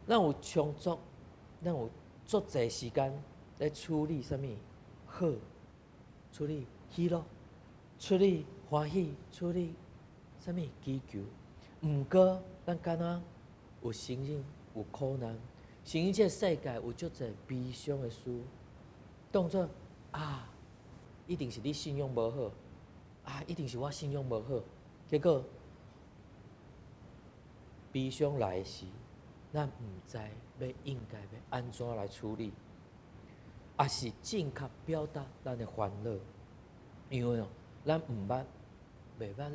咱有充足，咱有足濟時間來處理啥物好，處理喜樂，處理歡喜，處理啥物祈求。毋過，咱敢若有承認有苦難，承認這个世界有足濟悲傷的事，當作啊，一定是你信仰無好。啊，一定是我信仰無好。結果悲傷來時，咱毋知欲應該欲按怎來處理，抑是正確表達咱的煩惱，因為哦，咱毋捌、袂捌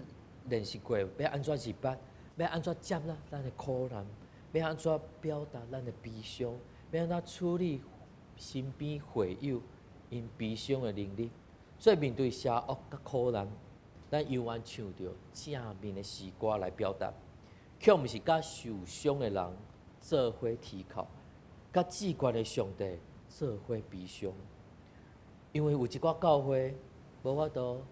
練習過，欲按怎入捌，欲按怎接納咱的苦難，欲按怎表達咱的悲傷，欲按怎處理身邊會友𪜶悲傷的能力。所以面對邪惡佮苦難，咱猶原唱著正面的詩歌來表達，卻毋是佮受傷的人做伙啼哭，佮至懸的上帝做伙悲傷。因為有一寡教會無法度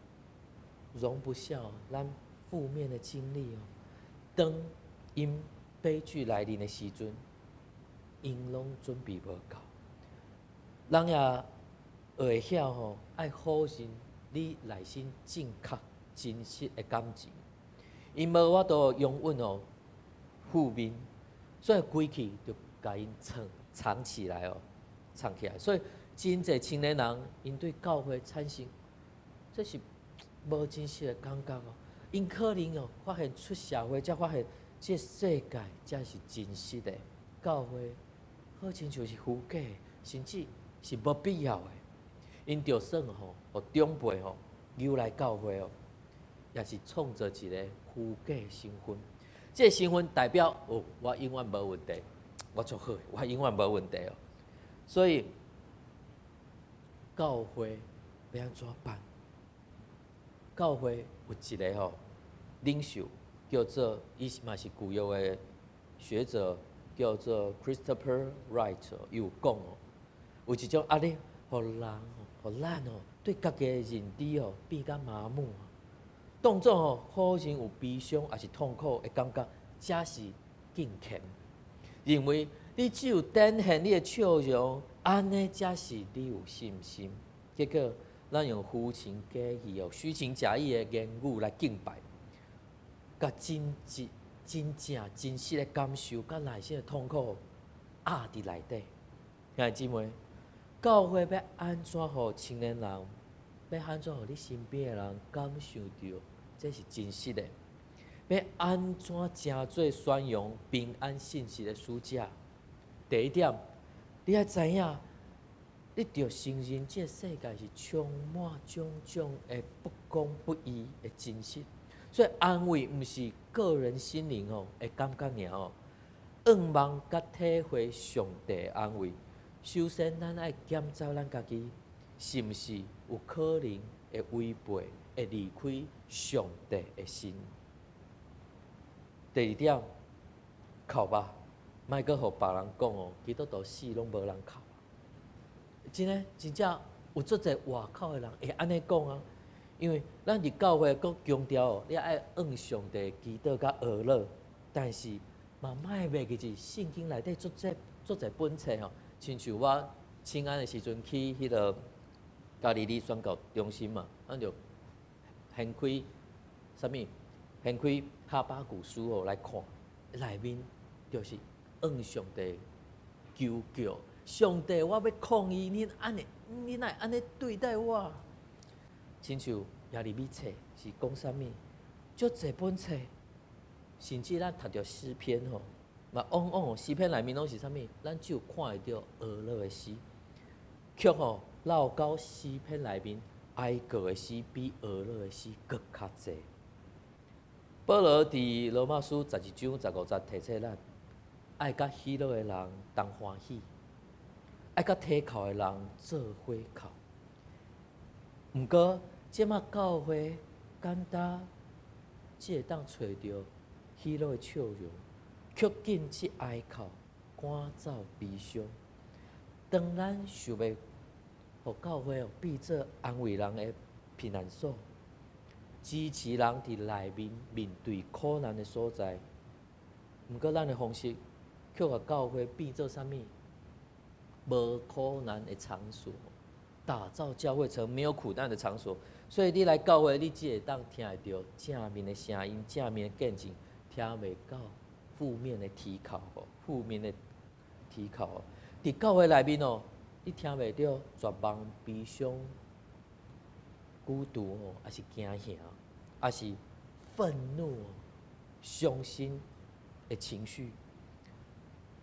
容不下咱負面的經歷哦。當𪜶悲劇來臨的時陣，𪜶攏準備無夠。人也會曉吼，愛否認你內心正確真實的感情，𪜶無法度容忍哦負面，所以規氣就共𪜶藏藏起來哦，藏起來。所以真濟青年人，𪜶對教會產生這是無真實的感覺哦。𪜶可能哦發現出社會，才發現這世界才是真實的，教會好親像是虛假，甚至是無必要的。𪜶就算吼，予長輩吼留來教會哦，也是創造一個虛假身份。這個身份代表哦，我永遠無問題，我足好，我永遠無問題哦。所以教會欲按怎辦？教會有一個吼領袖，叫做伊嘛是舊約的學者，叫做 Christopher Wright，伊有講哦，有一種壓力，予人吼，予咱哦，對家己的認知哦變甲麻木，當作吼好像有悲傷抑是痛苦的感覺，才是敬虔。認為你只有展現你的笑容，按呢才是你有信心。結果，咱用虛情假意哦、虛情假意的言語來敬拜，共真實、真正、真實的感受，佮內心的痛苦壓佇內底。兄弟姊妹，教會欲按怎予青年人，欲按怎予你身邊的人感受著，這是真實的。欲按怎成做宣揚平安信息的使者？第一點，你愛知影，你著承認這個世界是充滿種種的不公不義的真實。所以安慰毋是個人心靈哦的感覺爾哦，向望佮體會上帝安慰。首先，咱愛檢查咱家己，是毋是有可能會違背、會離開上帝的心。第二點，哭吧，莫閣予別人講哦，基督徒死攏無人哭。真的，真正有足濟外口的人會按呢講啊，因為咱佇教會閣強調哦，你愛向上帝祈禱佮哀樂，但是嘛莫袂記住聖經內底足濟足濟本冊吼，親像我請安的時陣去彼個加利利宣教中心嘛，咱就掀開啥物？掀開哈巴谷書哦來看，內面就是向上帝求叫，上帝，我欲抗議你按呢，你哪會按呢對待我？親像耶利米冊是講啥物？足濟本冊，甚至咱讀著詩篇吼，嘛往往詩篇內面攏是啥物？咱只有看會著哀樂的詩，卻吼落到詩篇內面哀歌的詩比哀樂的詩閣較濟。保羅佇羅馬書12章15節提醒咱，愛佮喜樂的人同歡喜，愛佮啼哭的人做伙哭。毋過，這馬教會簡單只會當揣著喜樂的笑容，卻禁止哀哭，趕走悲傷。當咱想欲予教會哦變做安慰人的避難所，支持人佇內面面對苦難的所在，毋過咱的方式卻予教會變做啥物？無苦難的場所，打造教會成沒有苦難的場所。所以你來教會，你只會當聽會著正面的聲音、正面的見證，聽袂到負面的啼哭哦，負面的啼哭哦。佇教會內面哦，你聽袂著絕望、悲傷。孤獨哦，抑是驚嚇，抑是憤怒、傷心的情緒，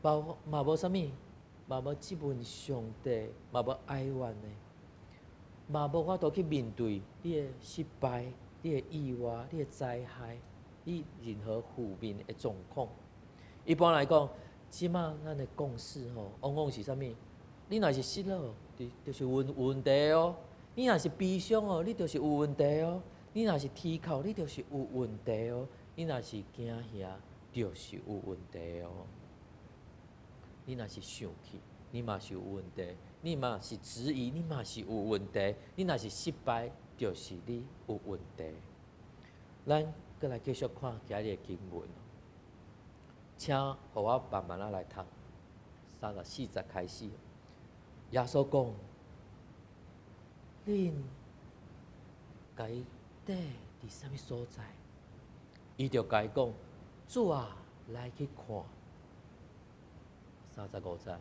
包嘛無啥物，嘛無質問上帝，嘛無哀怨的，嘛無法度去面對你的失敗、你的意外、你的災害、你任何負面的狀況。一般來講，這馬咱的共識吼，往往是啥物？你若是失落，就是有問題哦；你若是悲傷哦，你就是有問題哦；你若是啼哭，你就是有問題哦；你若是驚嚇，就是有問題哦；你若是生氣，你嘛是有問題；你嘛是質疑，你嘛是有問題；你若是失敗，就是你有問題。咱閣來繼續看今日的經文，請予我慢慢仔來讀，34節開始。耶穌講：恁共伊綴佇啥物所在？伊就共伊講：主啊，來去看。35節，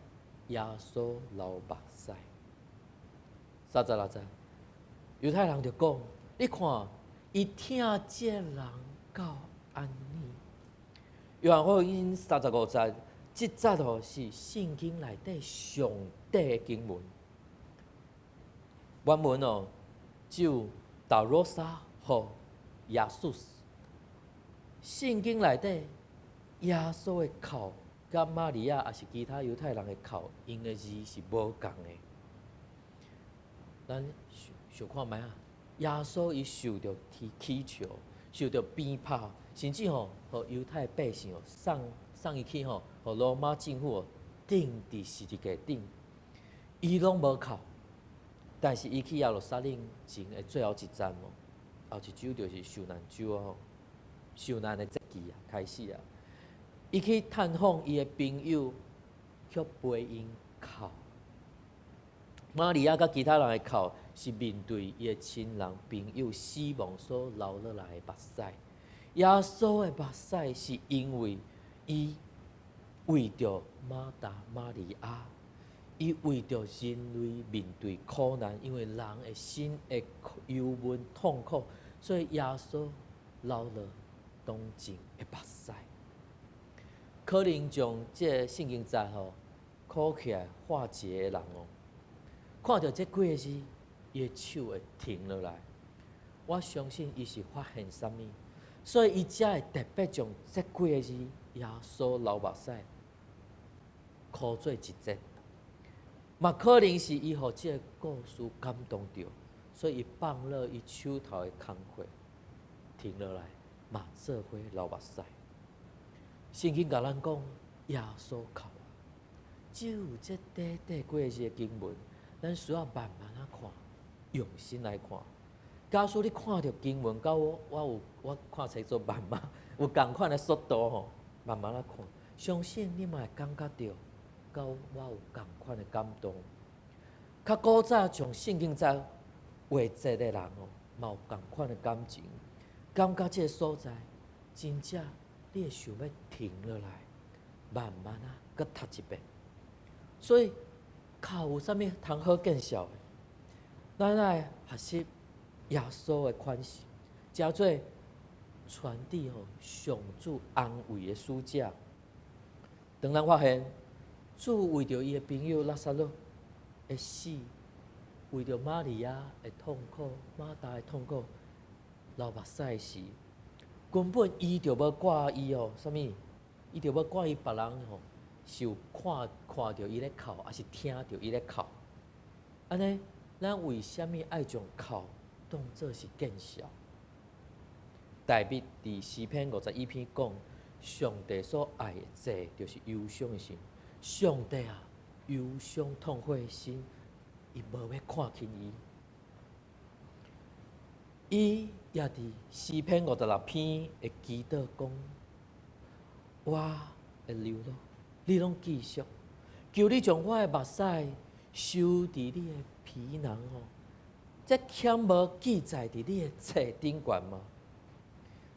耶穌流目屎。36節，猶太人就講：你看，伊疼這人到按呢。約翰福音三十五節，這節哦是聖經內底上短的經文。原文哦，只有 δόροσα ὁ Ἰησοῦς。聖經內底耶穌的哭，佮瑪利亞抑是其他猶太人的哭，用的字是無仝的。咱想想看覓啊？耶穌伊受著乞笑，受著鞭拍，甚至吼，予猶太百姓哦送送伊去吼，予羅馬政府哦釘佇十字架頂，伊攏無哭。但是伊去耶路撒冷前的最後一站哦，後一周就是受難週啊，受難的節期啊開始啊。伊去探訪伊的朋友，卻陪𪜶哭。瑪利亞佮其他人的哭，是面對伊的親人朋友死亡所流落來的目屎。耶穌的目屎是因為伊為著馬大、瑪利亞，伊為著人類面對苦難，因為人的心會憂悶痛苦，所以耶穌流落同情的目屎。可能將這个聖經節吼，考起來畫一个人哦，看著這幾个字，伊的手會停落來。我相信伊是發現啥物，所以伊才會特別將這幾个字耶穌流目屎，箍做一節。嘛可能是伊予這个故事感動著，所以伊放落伊手頭的工課，停落來，嘛做伙流目屎。聖經共咱講，耶穌哭，只有這短短幾个字的經文，咱需要慢慢仔看，用心來看。假使你看著經文，佮我我有我看冊做慢慢，有仝款的速度吼，慢慢仔看，相信你嘛會感覺著，佮我有仝款的感動。較古早將聖經節畫節的人哦，嘛有仝款的感情，感覺這个所在真正。你會想欲停落來，慢慢仔，閣讀一遍。所以，哭有啥物通好見笑的？咱愛學習耶穌的款式，成做傳遞吼上主安慰的使者。當咱發現主為著伊的朋友拉撒路的死，為著瑪利亞的痛苦、馬大的痛苦流目屎時，根本伊就無掛意哦，啥物？伊就無掛意別人吼，是有看看著伊咧哭，抑是聽著伊咧哭？按呢，咱為啥物愛將哭當做是見笑？大衛佇詩篇51篇講，上帝所愛的祭就是憂傷的心。上帝啊，憂傷痛悔的心，伊無欲看輕伊。伊也佇詩篇56篇的祈禱講：我的流淚，你攏記熟，求你將我的目屎收佇你的皮囊吼，這欠無記載佇你的冊頂懸嗎？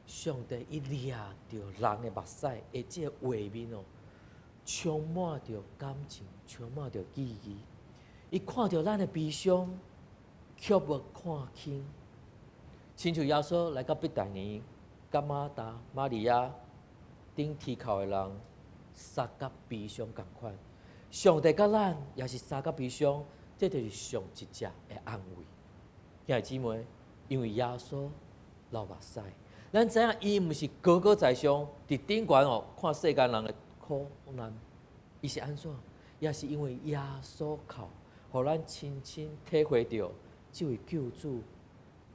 上帝伊掠著人的目屎的這个畫面哦，充滿著感情，充滿著意義。伊看著咱的悲傷，卻無看輕。親像耶穌來到伯大尼，佮馬大、瑪利亞等天口的人，相佮悲傷仝款。上帝佮咱也是相佮悲傷，這就是上直接的安慰。兄弟姊妹，因為耶穌流目屎，咱知影伊毋是高高在上，佇頂懸哦看世間人的苦難，伊是按怎？也是因為耶穌哭，予咱親身體會著這位救主，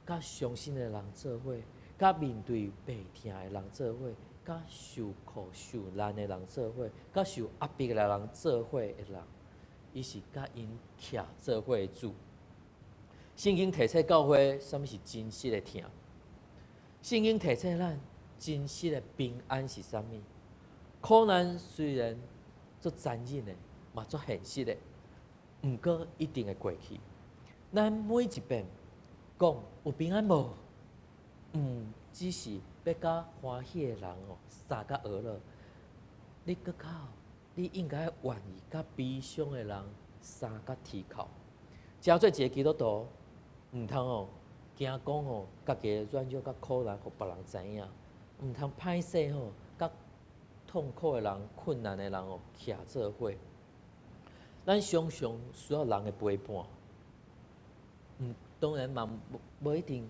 佮傷心的人做伙，佮面對病痛的人做伙，佮受苦受難的人做伙，佮受壓迫的人做伙的人，伊是佮𪜶徛做伙的主。聖經提醒教會，啥物是真實的疼？聖經提醒咱，真實的平安是啥物？苦難雖然足殘忍的，嘛足現實的，毋過一定會過去。咱每一遍講有平安無？毋只是欲佮歡喜的人哦，相佮娛樂。你閣較，你應該願意佮悲傷的人相佮啼哭。成做一个基督徒，毋通哦，驚講吼，家己的軟弱佮苦難，予別人知影。毋通歹勢吼，佮痛苦的人、困難的人哦，徛做伙。咱常常需要人的陪伴。當然嘛，無一定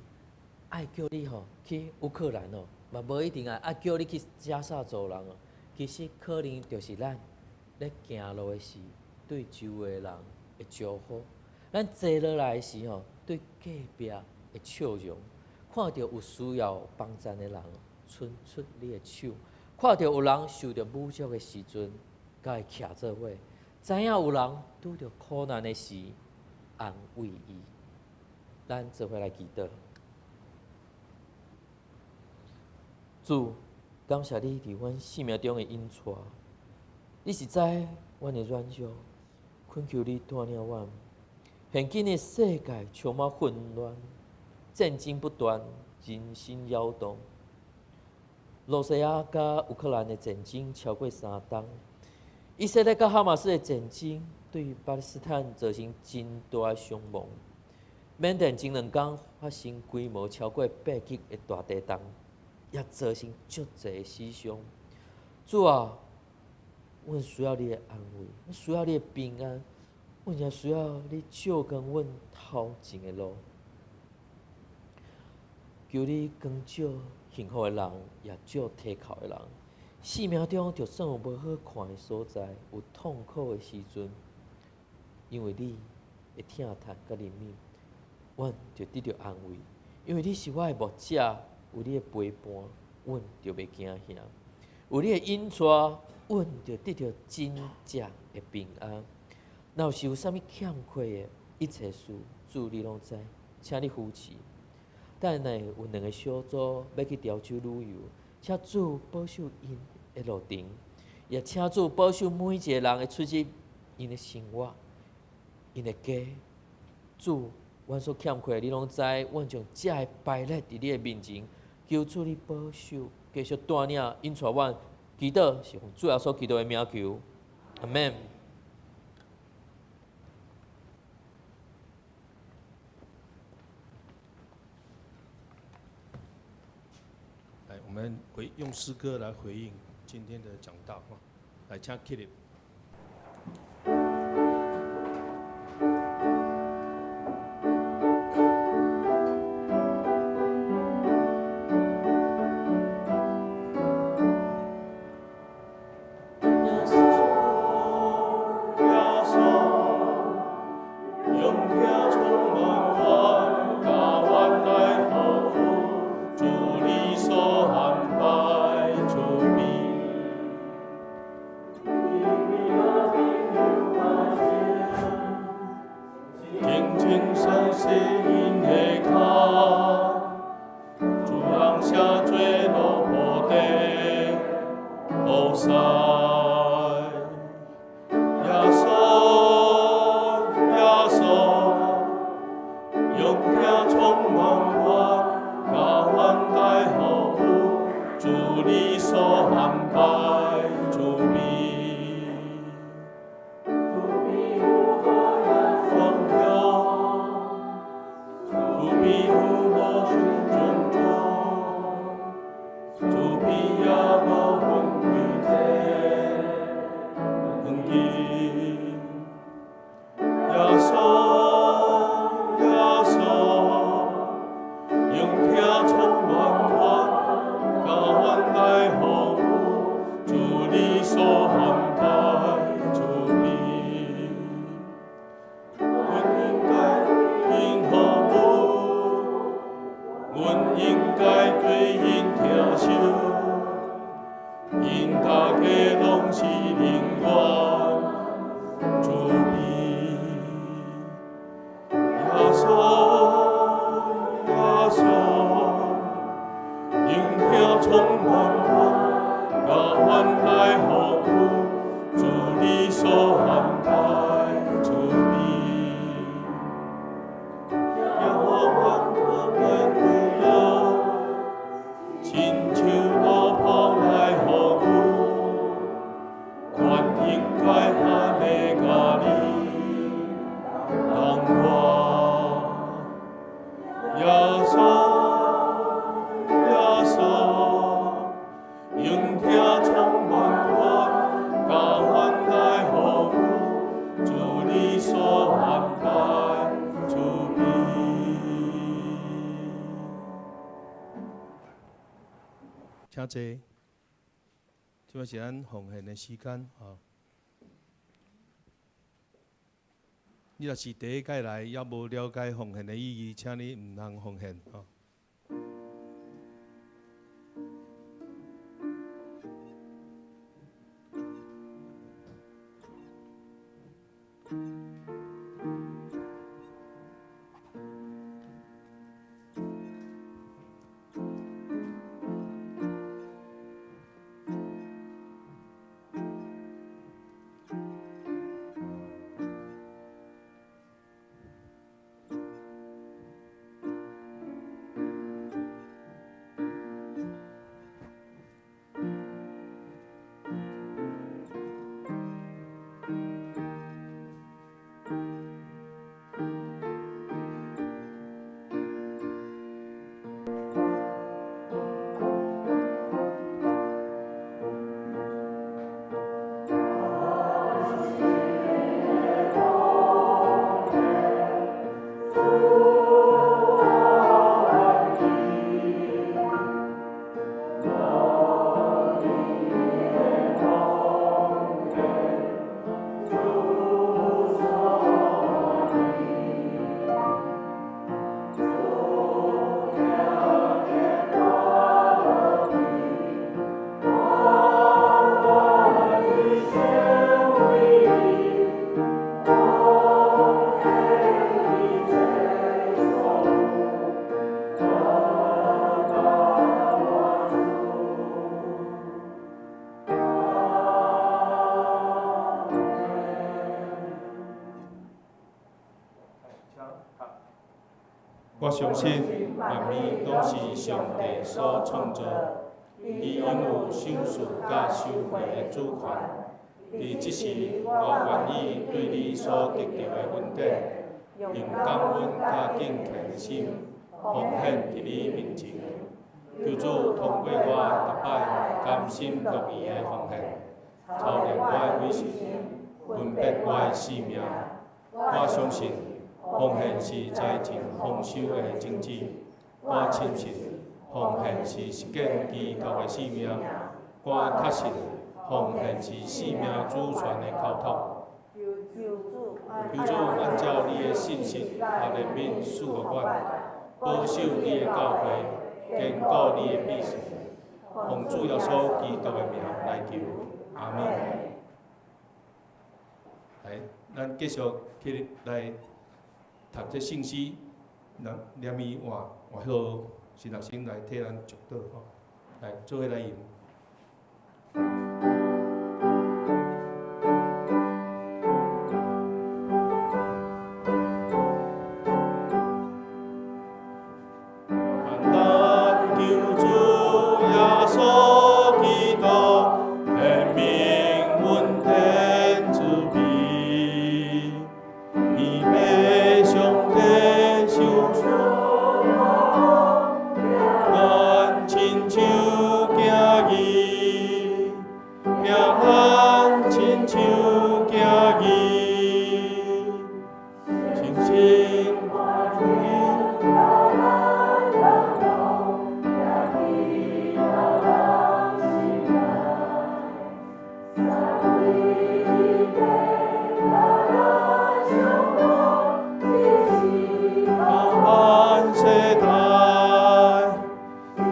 愛叫你吼去烏克蘭哦，嘛無一定愛叫你去加薩走廊哦。其實可能就是咱咧行路的時，對周圍人的招呼；咱坐落來的時吼，對隔壁的笑容；看著有需要幫贊的人，伸出你的手；看著有人受著侮辱的時陣，佮伊徛做伙；知影有人拄著苦難的時，安慰伊。咱做伙來祈禱。主，感謝你佇阮生命中的引帶，你是知阮的軟弱，懇求你帶領阮。現今的世界充滿混亂，戰爭不斷，人心搖動。羅西亞佮烏克蘭的戰爭超過3冬，以色列佮哈馬斯的戰爭對巴勒斯坦造成真大的傷亡。緬甸前兩工發生規模超過8級的大地動，也造成足濟死傷。主啊，阮需要你的安慰，阮需要你的平安，阮也需要你照光阮頭前的路。求你光照幸福的人，也照啼哭的人。生命中就算有無好看的所在，有痛苦的時陣，因為你的疼痛佮憐憫，阮就得著安慰。因為你是我的牧者，有你的陪伴，阮就袂驚嚇；有你的引帶，阮就得著真正的平安。若是有啥物欠缺的，一切事主你攏知，請你扶持。等下有兩个小組欲去潮州旅遊，請主保守𪜶的路程，也請主保守每一个人的出入，𪜶的生活，𪜶的家。主，阮所欠缺的你攏知，阮將這个擺列佇你的面前，求主你保守，繼續帶領引帶阮。祈禱是奉主耶穌基督的名求，阿們。來，我們回用詩歌來回應今天的講道哈。來，請起立。請坐。這擺是咱奉獻的時間吼。你若是第一擺來，猶無了解奉獻的意義，請你毋通奉獻吼。我相信萬物攏是上帝所創造，伊擁有賞賜佮收回的主權。佇這時，我願意對你所得著的恩典，用感恩佮敬虔的心奉獻佇你面前。求主通過我逐擺甘心樂意的奉獻，操練我的偽心，分別我的性命。我相信奉獻是財政豐收的種子。我深信奉獻是實踐基督的使命。我確信奉獻是生命主權的交託。求主按照你的信實佮憐憫賜予阮，保守你的教會，堅固你的百姓。奉主耶穌基督的名來求，阿們。來，咱繼續去來讀這聖詩，咱連伊換換彼個新學生來替咱祝禱吼，來做伙來吟。願咱救主耶穌基督憐憫恩典慈悲，伊欲上帝賞賜咱親像囝兒，疼咱親像囝兒，深深主義。到萬世代，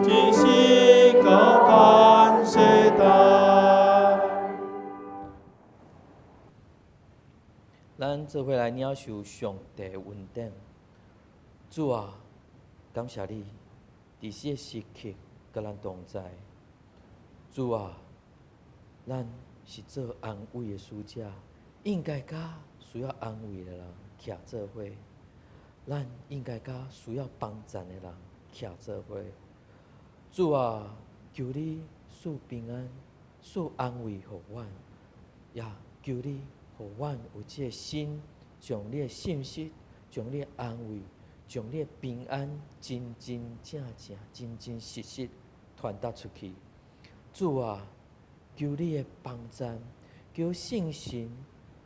只是到萬世代。咱做伙來領受上帝恩典。主啊，感謝你，佇這個時刻佮咱同在。主啊，咱是做安慰的使者，應該佮需要安慰的人徛做伙。咱應該佮需要幫贊的人徛做伙。主啊，求你賜平安、賜安慰予阮，也求你予阮有這個心，將你的信息、將你的安慰、將你的平安，真真正正、真真實實傳達出去。主啊，求你的幫贊，求聖神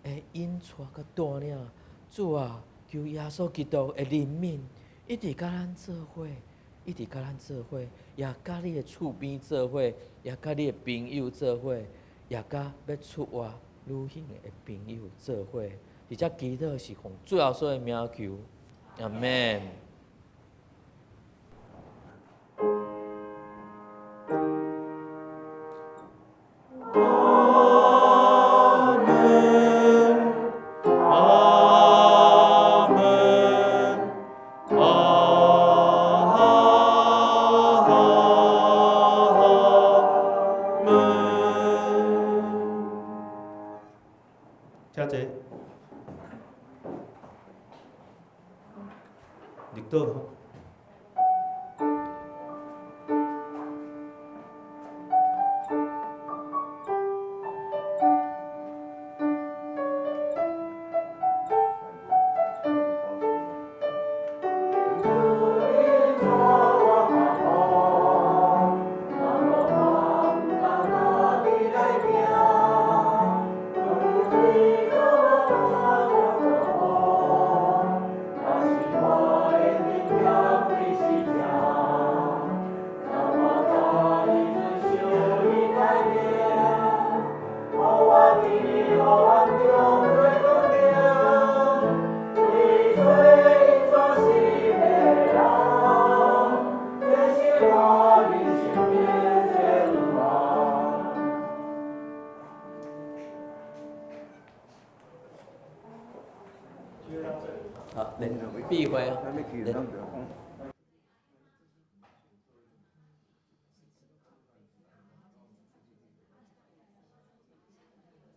的引帶佮帶領。主啊，求耶穌基督的憐憫，一直佮咱做伙，一直佮咱做伙，也佮你的厝邊做伙，也佮你的朋友做伙，也佮欲出外旅行的朋友做伙。佇遮祈禱是奉主耶穌的名求，阿們。阿門，阿門。請坐。入倒。好，來，閉會。